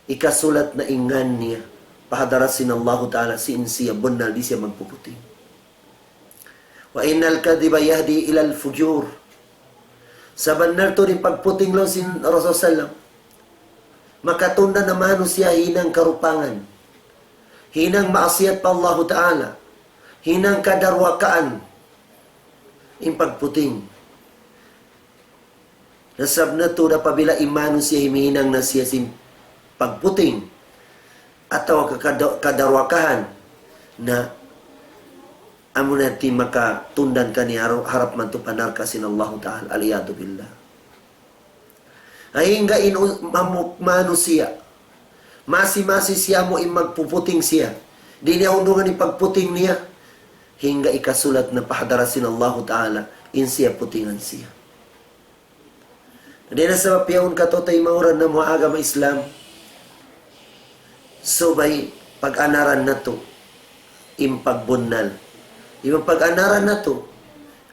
hikasulat na in ngan niya pa hadarat sin Allahu Ta'ala, sin siya bunnal, di' siya magpuputing. وإن الكذب يهدي إلى الفجور. Sabannal tuud in pagputing laung sin Rasul sallam, makatundan na manusiya' hinang karupangan. hinang maasiyat pa Allahu Ta'ala, hinang kadarwakaan in pagputing. Na sabab natu' da apabila in manusiya' himihinang na siya sin pagputing atawa ka kada-, kadarwakahan, na amu na in makatundan kaniya haru-, harap madtu pa narka' sin Allahu Ta'ala. Al-iyadhu billah. Hangkan in u-, mamu-, manusiya', masi-masi siya amu in magpuputing siya. Di' niya undungan in pagputing niya. Hangkan hikasulat na pa hadarat sin Allahu Ta'ala, in siya putingan siya. Dayn ha sabab yaun kataymanghuran namu' ha agama Islam, subay pag-anaran natu' in pagbunnal. In pag-anaran natu',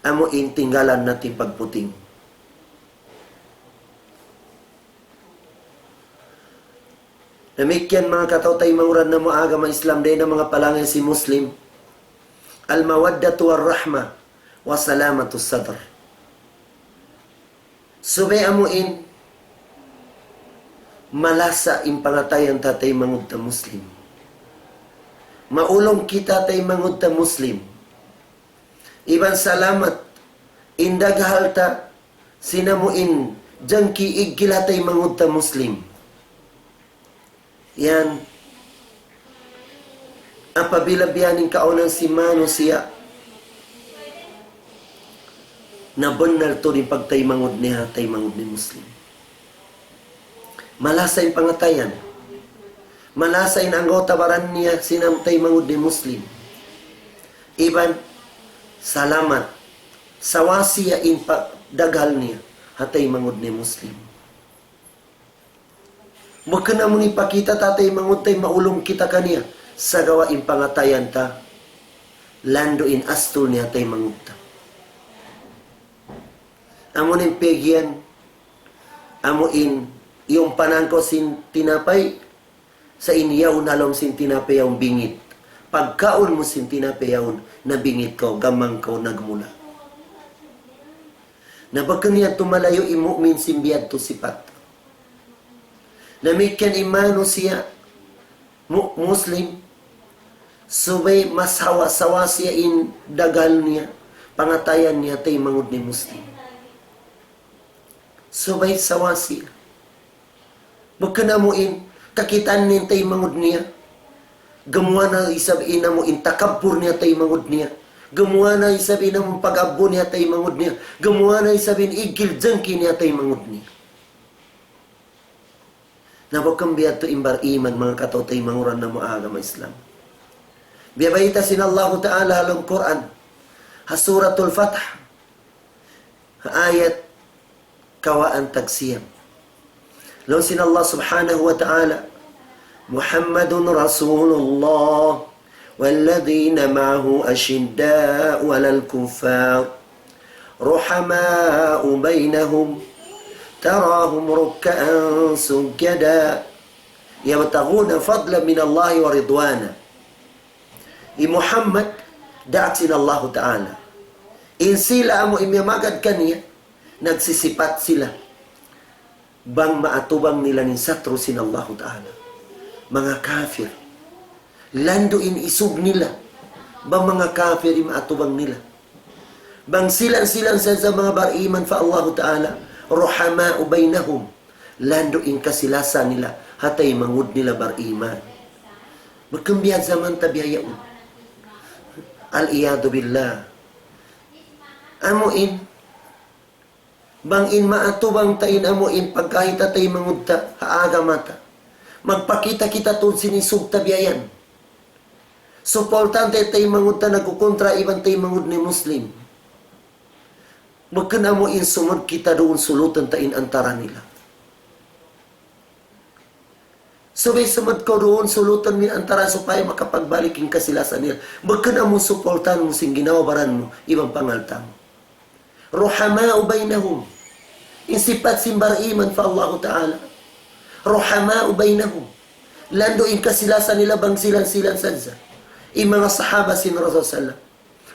amu in tinggalan natu' in pagputing. Damikkiyan manga kataymanghuran namu' ha agama Islam, dayn ha manga palangay sin Muslim, al-mawaddatu war-rahma wa salamatus sadr. Subay amu in malasa in pangatayan ta taymanghuran ta Muslim. Maulung kita taymanghuran ta Muslim. Iban salamat in daghal ta sin amu in jangki iggil ha taymanghuran ta Muslim. Yan, apabila biya' ini in kaawnan sin manusiya', na bunnal tuud in pagtaymangud niya, taymangud niya Muslim. Malasa in pangatayan. Malasa in anggawta' baran niya sin amu taymangud niya Muslim. Iban salamat. Sawasiya in pa-, daghal niya ha taymangud niya Muslim. Bukun amu in hipakita' ta taymangud ta in maulung kita kaniya, sagawa' in pangatayan ta, landu' in astul niya taymangud ta. Amu in piyagiyan, amu in iyumpan kaw sin tinapay, sa' in yaun ha lawm sin tinapay yaun bingit. Pagkaun mu sin tinapay yaun, nabingit kaw, gamang kaw, nagmula. Na bukun yan tumalayu' in mu'min sin biya' tu sipat. Damikkiyan in manusiya' mu-, Muslim, subay masawa-sawa siya in daghal niya, pangatayan niya, taymangud niya Muslim. Subay sawa siya. Bukun amu in kakitaan niya in taymangud niya. Gumuwa' na isab in amu in takabbur niya taymangud niya. Gumuwa' na isab in amu in pag-abbu niya taymangud niya. Gumuwa' na isab in iggil jangki niya taymangud niya. Na bukun biya' tu in bar-iman, manga kataymanghuran namu' ha agama Islam. Biya' bayta' sin Allahu Ta'ala ha lawm Qur'an, ha Suratul Fath, ha ayat kawhaan tag siyam. Laung sin Allah Subhanahu wa Ta'ala, محمد رسول الله والذين معه أشداء على الكفار رحماء بينهم تراهم ركعا سجدا يبتغون فضلا من الله ورضوانا. Hi Muhammad, daak sin Allahu Ta'ala. In sila amu in miyamagad kaniya, nagsisipat sila bang maatubang nila in satru' sin Allahu Ta'ala. Manga kafir. Landu' in isug nila. Bang manga kafir in maatubang nila. Bang sila-sila sadja manga bar-iman pa Allahu Ta'ala. رحماء بينهم. Landu' in kasi-lasa nila. Ha taymangud nila bar-iman. Bukun biya' jaman ta biya' yaun. Al-iyadhu billah. Amu in Bang in maatubang ta in amu in pagkahi ta taymangud ta, ha agama ta. Magpakita' kita tuud sin isug ta biya' yan. Supultan ta taymangud ta nagkukuntra iban taymangud niya Muslim. Bukun amu in sumud kita duun sulutun ta in antara nila. Subay sumud kaw duun, sulutun mu in antara supaya makapagbalik in kasi-lasa nila. Bukun amu supultan mu sin ginhawa-baran mu, iban pangalta' mu. رحماء بينهم. In sipat sin bar-iman pa Allahu Ta'ala. رحماء بينهم. Landu' in kasi-lasa nila bang sila-sila sadja. In manga sahaba sin Rasul sallam.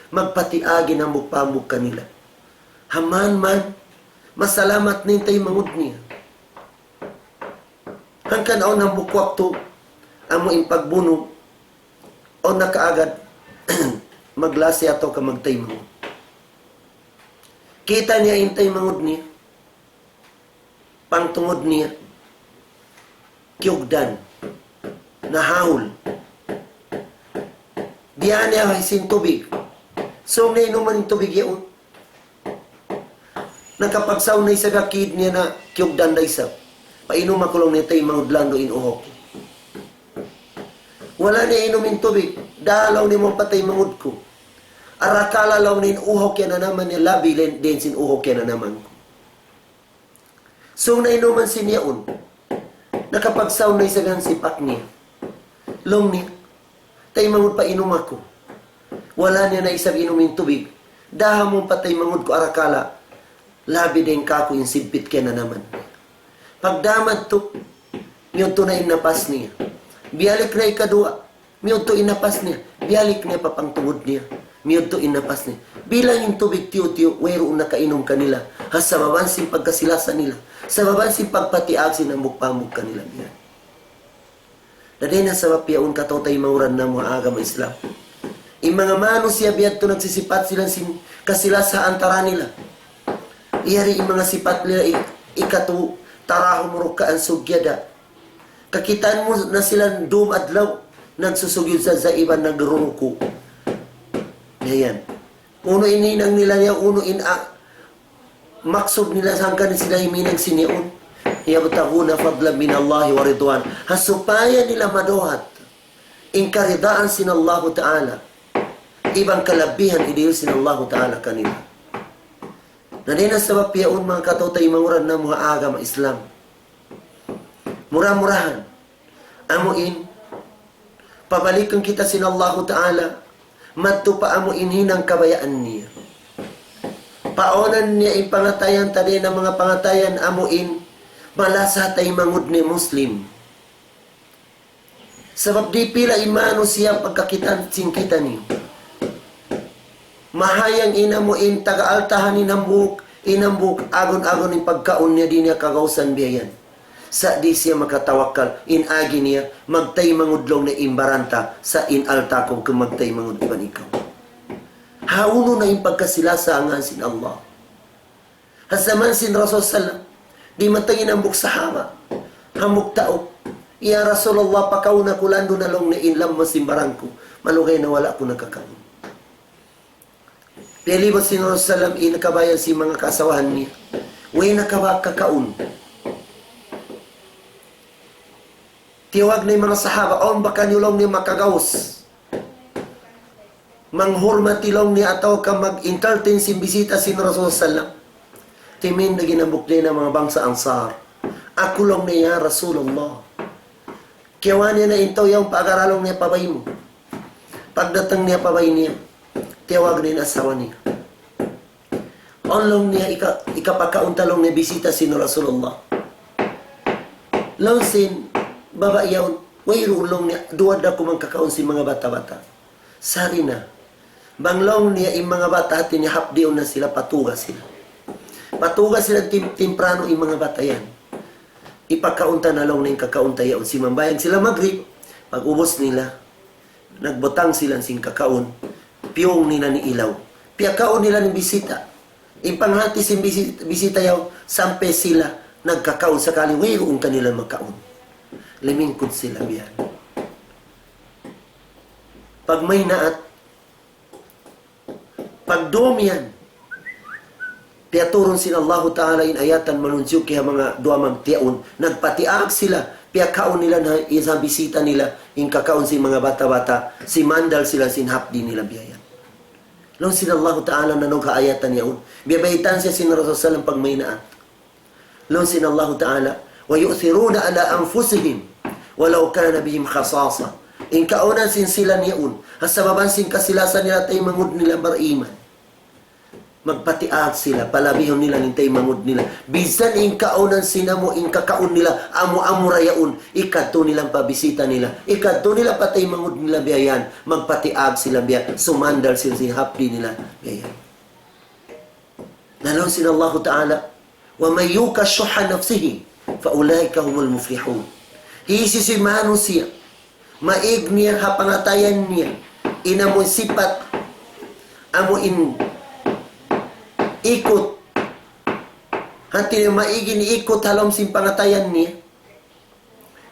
Magpati agi in hambuuk pa hambuuk kanila. Ha man-man, masalamat in taymangud niya. Hangkan awn hambuuk waktu, amu in pagbunu', awn nakaagad maglasi atawa ka magtaymanghud. Kita' niya in taymanghud niya, pangtungud niya, kiyugdan, nahahul. Diyā niya sin tubig. Sūng niya inuman in tubig yaun. Nakapagsaun na isab ha kid niya na kiyugdan da isab. Painuma ku laung niya taymanghud landu' in uhaw ku. Wala' niya inum in tubig. Dāh laung niya mu pa taymanghud ku. Arakala' laung niya in uhaw kiyananaman niya labi dayn, dayn sin uhaw kiyananaman ku. Sūng niya inuman sin yaun. Nakapagsaun na isab in sipak niya. Laung niya, taymanghud painuma ku. Wala' niya na isab inum in tubig. Dāh mu pa taymanghud ku arakala'. Labi dayn kāku' in sigpit kiyananaman. Pagdā madtu, miyudtu na in napas niya. Biyalik na ikaduwa. Miyudtu in napas niya. Biyalik niya pa pangtungud niya. Miyudtu in napas niya. Bilang in tubig tiyu'-tiyu', wayruun nakainum kanila. Ha sabab sin pagkasi-lasa nila. Sabab sin pagpatiag sin hambuuk-hambuuk kanila niya. Na dayn ha sabab yaun kataw-taymanghuran namu' ha agama Islam. In manga mānusiya' biya' yadtu nagsisipat sila sin kasi-lasa antara nila. Yari in manga sipat nila i-, ikatu, tarahum rukkaan sujjada. Kakitaan mu na sila dum adlaw, nagsusugyud sadja iban nagruruku'. Yan. Unu in hinang nila niya, unu in a-, maksud nila hangkan sila himinang sin yaun. يبتغون فضلا من الله ورضوانا. Ha supaya nila madawhat in karidaan sin Allahu Ta'ala. Iban kalabihan dihil sin Allahu Ta'ala kanila. Na dayn ha sabab yaun manga kataw-taymanghuran namu' ha agama Islam. Mura-murahan. Amu in, pabalikun kita sin Allahu Ta'ala, madtu pa amu in hinang kabayaan niya. Paonan niya in pangatayan ta dayn ha manga pangatayan amu in, malasa taymanghud niya Muslim. Sabab di' pila in mānusiya' pagkakitaan sin kitaniyu. Mahayang in amu in taga-altahan in hambuuk, in hambuuk agun-agun in pagkaun niya di' niya kagausan biya' yan. Sa' di' siya makatawakkal, in agi niya, magtaymanghud laung niya in baran ta, sa' in alta' ku magtaymanghud iban ikaw. Hawnu na in pagkasi-lasa ngān sin Allah. Ha jaman sin Rasul sallam, dimatung in hambuuk sahaba, hambuuk tau, "Ya Rasulullah, pakauna ku landu' na laung niya in lamma sin baran ku, malugay na wala' ku nakakaun." Piyalibut sin Rasul sallam in kabayaan sin manga kaasawahan niya. Way nakabak kakaun. Tiyawag na in manga sahaba, "Awn ba kaniyu laung niya makagaus, manghurmati laung niya atawa ka mag-entertain sin bisita sin Rasul sallam?" Timindag in hambuuk dayn ha manga bangsa Ansar. "Aku laung niya, ya Rasulullah." Kiyawa' niya na in tau yaun, "Pagara laung niya pa bay mu." Pagdatung niya pa bay niya, tiyawag niya in asawa niya. "Awn laung niya ika-, ikapakaun ta laung niya bisita sin Rasulullah." Laung sin babai yaun, "Wayruun laung niya, duwa da ku man kakaun sin manga bata'-bata'." Sari na. Bang laung niya in manga bata' hati niya hapdiun na sila, patuga sila. Patuga sila tim-, timprano in manga bata' yan. Ipakaun ta na laung niya in kakaun ta yaun. Simambahayang sila magrib. Pag-ubus nila, nagbutang sila sin kakaun. Piyung nila in ilaw. Piyakaun nila in bisita. In panghati sin bisi-, bisita yaun, sampay sila nagkakaun sakali wayruun kanila makaun. Limingkud sila biya' yan. Pagmaynaat, pagdum yan, piyaturun sin Allahu Ta'ala in ayatan manunjuk ha manga duwa magtiyaun. Nagpatiag sila, piyakaun nila na in sa bisita nila, in kakaun sin manga bata'-bata', simandal sila sin hapdi nila biya' yan. Laung sin Allahu Ta'ala nanug ha ayatan yaun. Biyabaytaan siya sin Rasul sallam pagmaynaat. Laung sin Allahu Ta'ala, ويؤثرون على أنفسهم ولو كان بهم خصاصة. In kaunan sin sila niyaun, ha sababan sin kasi-lasa nila taymanghud nila bar-iman. Magpatiag sila, palabihun nila in taymanghud nila. Bisan in kaunan sin amu in kakaun nila, amu-amu ra yaun, ikadtu nila pa bisita nila, ikadtu nila pa taymanghud nila biya' yan, magpatiag sila biya', sumandal sila sin hapdi nila biya' yan. Na laung sin Allahu Ta'ala, ومن يوق شح نفسه فأولئك هم المفلحون. Hisiyu-siyu in manusiya' maig niya ha pangatayan niya, in amu in sipat, amu in ikut, hati niya maig in ikut ha lawm sin pangatayan niya,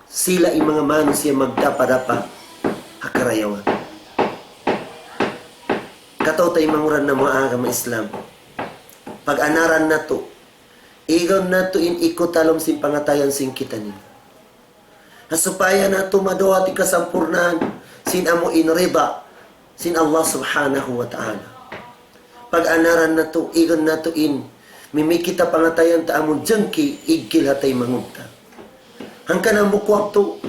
sila in manga manusiya' magdapa-dapa ha karayawan. Kataw-taymanghuran namu' ha agama Islam. Pag-anaran natu', igun natu' in ikut ha lawm sin pangatayan sin kitaniyu. Ha supaya natu' madawat in kasampurnahan sin amu in rida sin Allah Subhanahu wa Ta'ala. Pag-anaran natu', igun natu' in mimikit ha pangatayan ta amun jangki iggil ha taymanghud ta. Hangkan hambuuk waktu,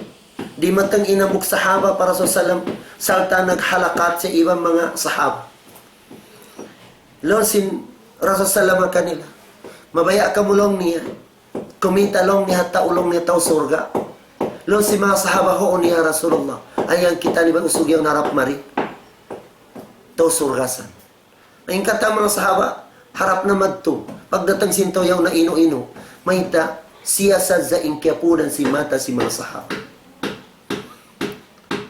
dimatung in hambuuk sahaba pa Rasul sallam, sarta' naghalakat siya iban manga sahaba. Laung sin Rasul sallam kanila, "Mabaya' kamu," laung niya, "kumita," laung niya, "ha tau," laung niya, "tau surga'?" Laung sin manga sahaba, "Huun ya Rasulullah, ayaw kitaniyu ba usug yaun harap mari, tau surga' san." In katan manga sahaba, harap na madtu. Pagdatung sin tau yaun na inu-inu, mayta', siya sadja in kiyapunan sin mata sin manga sahaba.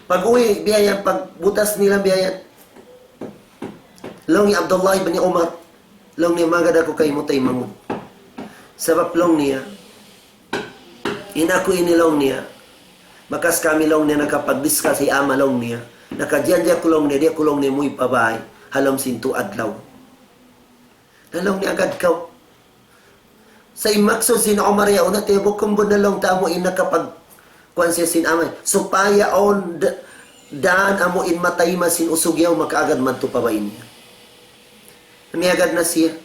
Pag-uwi' biya' yan, pagbutas nila biya' yan, laung hi Abdullah ibn Umar, laung niya, "Magad aku kaymu taymanghud. Sabab," laung niya, "in aku ini," laung niya, "bakas kami," laung niya, "nakapag-discuss hi ama," laung niya, "nakajanji' aku," laung niya, "di' aku," laung niya, "muwi' pa bāy ha lawm sin tū adlaw." Na laung niya, "Agad kaw." Sa' in maksud sin Umar yaun, na tiyabukum bun na laung ta amu in nakapag-, kuwan siya sin ama. Supaya awn d-, dān amu in matayma' sin usug yaun makaagad madtu pa bāy niya. Miyagad na siya.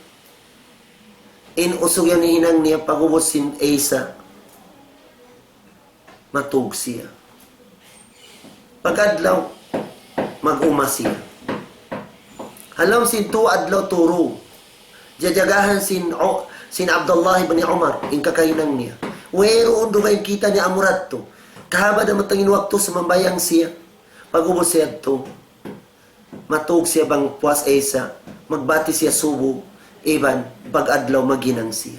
In usug yaun hihinang niya pag'ubus sin Isa. Matūg siya. Pag-adlaw, mag-uma siya. Ha lawm sin tū adlaw tū dum, jajagahan sin U-, sin Abdullah ibn Umar, in kakahinang niya. Wayruun dugaing kita niya amura yadtu. Kahaba' da matangin waktu sumambahayang siya. Pag'ubus siya yadtu, matūg siya bang puas Isa, magbati siya subu, iban pag-adlaw maghinang siya.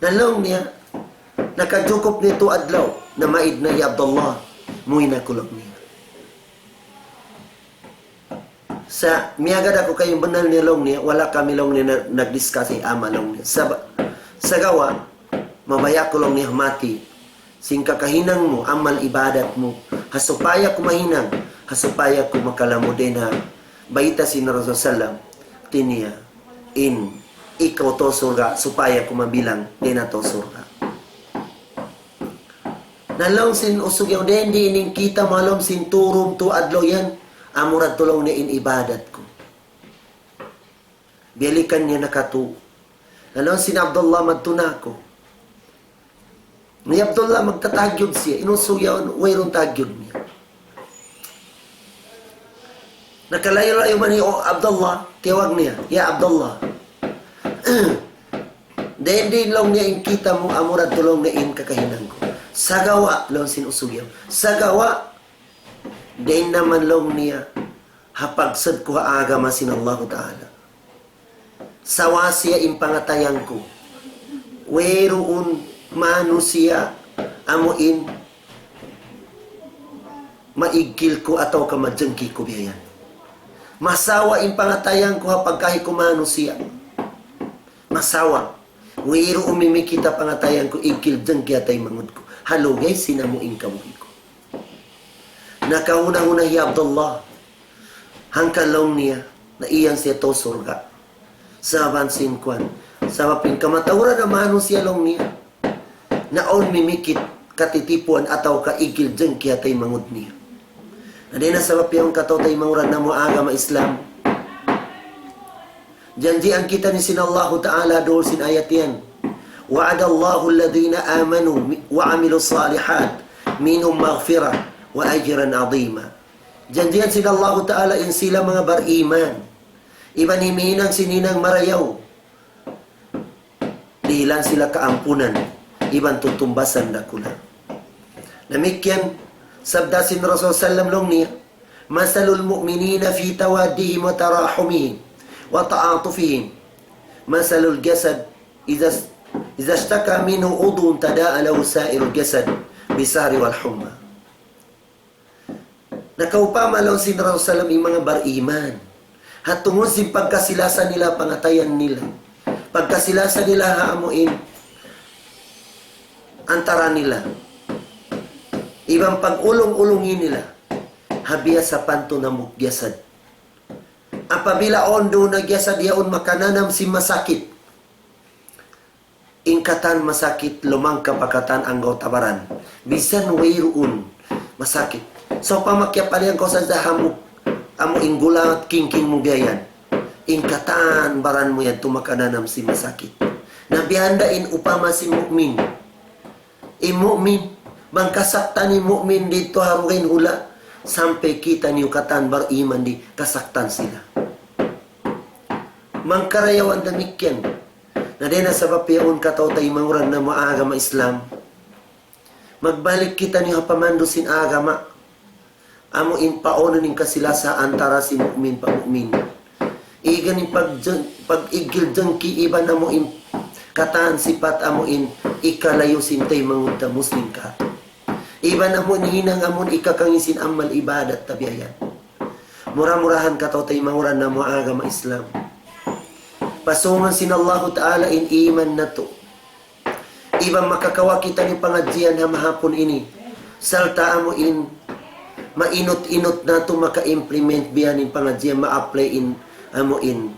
Na laung niya, nakajukup niya tū adlaw, namaid na hi Abdullah, muwi' na aku laung niya. Sa' miyagad aku kaymu bennal niya laung niya, wala' kami laung niya na-, nag-discuss hi ama laung niya. Sa-, sagawa', mabaya' aku laung niya mati sin kakahinang mu, amal ibadat mu. Ha supaya aku mahinang, ha supaya aku makalamud dayn ha bayta' sin Rasul sallam, hati niya, in ikaw tau surga', supaya aku mabilang dayn ha tau surga'. Na laung sin usug yaun, "Dayn di' in kita mu ha lawm sin tū dum tū adlaw yan, amura yadtu laung niya in ibadat ku." Biyalikan niya nakatū. Na laung sin Abdullah, "Madtu na aku." Hi Abdullah magtatahajjud siya, in usug yaun, wayruun tahajjud niya. Nakalayu'-layu' man hi Abdullah, tiyawag niya, "Ya Abdullah, dayn di' laung niya in kita mu, amura yadtu laung niya in kakahinang ku." "Sagawa'," laung sin usug yaun, "sagawa', dayn na man laung niya ha pagsud ku ha agama sin Allahu Ta'ala. Sawa siya in pangatayan ku. Wayruun manusiya' amu in maiggil ku atawa ka majangki ku biya' yan. Masawa in pangatayan ku ha pagkahi ku manusiya'. Masawa. Wayruun mimikit ha pangatayan ku iggil jangki ha taymanghud ku. Ha lugay sin amu in kabuhi' ku." Nakahuna-huna hi Abdullah. Hangkan laung niya, na iyan siya tau surga'. Sabab sin kuwan. Sabab in kamatauran ha manusiya' laung niya, na awn mimikit katitipuan atawa ka iggil jangki ha taymanghud niya. Na dayn ha sabab yaun kataw-taymanghuran namu' ha agama Islam. Janjian kita ini sin Allahu Ta'ala duun sin ayat yan. وعد الله الذين آمنوا وعملوا الصالحات منهم مغفرة وأجرا عظيما. Janjian sin Allahu Ta'ala in sila manga bariman, iban himihinang sin hinang marayaw, dihilan sila kaampunan iban tutumbasan dakula'. Damikkiyan sabda sin Rasul sallam laung niya, مثل المؤمنين في توادهم وتراحمهم وتعاطفهم مثل الجسد إذا، إذا اشتكى منه عضو تداعى له سائر الجسد بالسهر والحمى. Nakaupama laung sin Rasul sallam in manga bariman. Ha tungud sin pagkasi-lasa nila, pangatayan nila. Pagkasi-lasa nila ha amuin antara nila. Iban pag-ulung-ulungi nila. Ha biya' sapantun hambuuk jasad. Apabila awn duun na jasad yaun makananam sin masakit. In katan masakit, lumangkap pa katan anggawta' baran. Bisan wayruun masakit. Sawpama kiyapalian kaw sadja hambuuk, amu in gulat kingking mu biya' yan. In katan baran mu yan tuud makananam sin masakit. Na biya' handa in upama sin mu'min. In mu'min, bang kasaktan in mu'min didtu ha dugaing hula', sampay kitaniyu katan bariman di' kasaktan sila. Mangkarayawan damikkiyan. Na dayn ha sabab yaun kataw-taymanghuran namu' agama Islam. Magbalik kitaniyu ha pamandu' sin agama. Amu in paunun in kasi-lasa antara sin mu'min pa mu'min. Iban in pag-, pag-igil jangki iban amu in katan sipat amu in ikalayu sin taymanghud ta Muslim ka. Iban amu in hinang amu in ikakangī sin amal ibadat ta biya' yan. Mura-murahan kataw-taymanghuran namu' agama Islam. Pasungan sin Allahu Ta'ala in iman natu'. Iban makakawa' kitaniyu pangadjian ha mahapun ini. Sarta' amu in mainut-inut natu' maka-implement biya' ha yan in pangadjian, ma-apply in amu in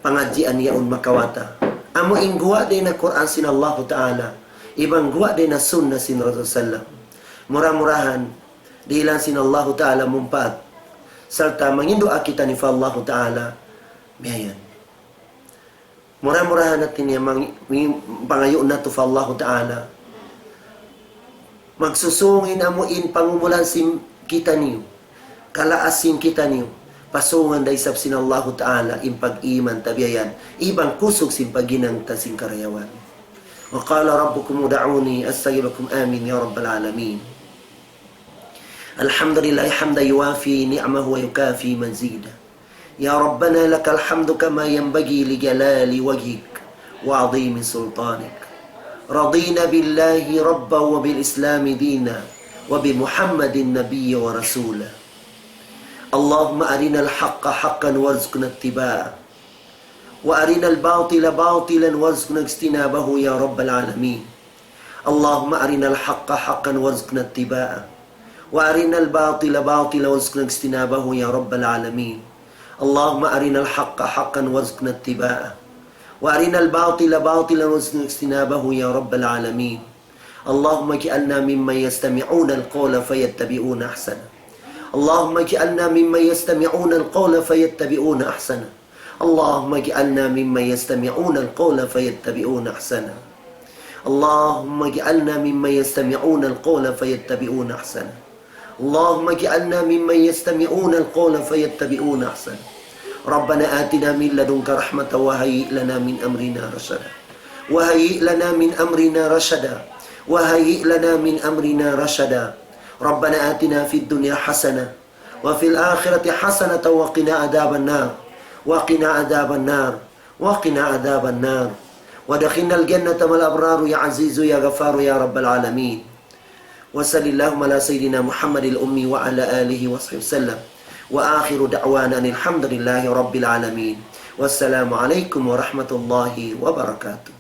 pangadjian yaun makawa' ta. Amu in guwa' dayn ha Qur'an sin Allahu Ta'ala. Iban guwa' dayn ha sunna sin Rasul sallam. Mura-murahan, dihilan sin Allahu Ta'ala mumpaat. Sarta' mangin duwaa kitaniyu pa Allahu Ta'ala. Biya' yan. Mura-murahan hati niya mang-, mang-, pangayu' natu' pa Allahu Ta'ala. Magsusung in amu in pangumulan sin kitaniyu. Kalaas sin kitaniyu. Pasungan da isab sin Allahu Ta'ala in pag-iman ta biya' yan. Iban kusug sin paghinang ta sin karayawan. وقال ربكم ادعوني أستجب لكم. آمين يا رب العالمين. الحمد لله حمدا يوافي نعمه ويكافئ مزيده. يا ربنا لك الحمد كما ينبغي لجلال وجهك وعظيم سلطانك. رضينا بالله ربا وبالإسلام دينا وبمحمد نبيا ورسولا. اللهم أرنا الحق حقا وارزقنا اتباعه. وأرنا الباطل باطلا وارزقنا اجتنابه يا رب العالمين. اللهم أرنا الحق حقا وارزقنا اتباعه. وأرنا الباطل باطلا وارزقنا اجتنابه يا رب العالمين. اللهم أرنا الحق حقا وارزقنا اتباعه. وأرنا الباطل باطلا وارزقنا اجتنابه يا رب العالمين. اللهم اجعلنا ممن يستمعون القول فيتبعون أحسنه. اللهم اجعلنا ممن يستمعون القول فيتبعون أحسنه. اللهم اجعلنا ممن يستمعون القول فيتبعون أحسنه. اللهم اجعلنا ممن يستمعون القول فيتبعون أحسنه. اللهم اجعلنا ممن يستمعون القول فيتبعون أحسنه. ربنا آتنا من لدنك رحمة وهيئ لنا من أمرنا رشدا. وهيئ لنا من أمرنا رشدا. وهيئ لنا من أمرنا رشدا. ربنا آتنا في الدنيا حسنة وفي الآخرة حسنة وقنا عذاب النار. وقنا عذاب النار. وقنا عذاب النار. وأدخلنا الجنة مع الأبرار يا عزيز يا غفار يا رب العالمين. وصل اللهم على سيدنا محمد الأمي وعلى آله وصحبه وسلم. وآخر دعوانا أن الحمد لله رب العالمين. والسلام عليكم ورحمة الله وبركاته.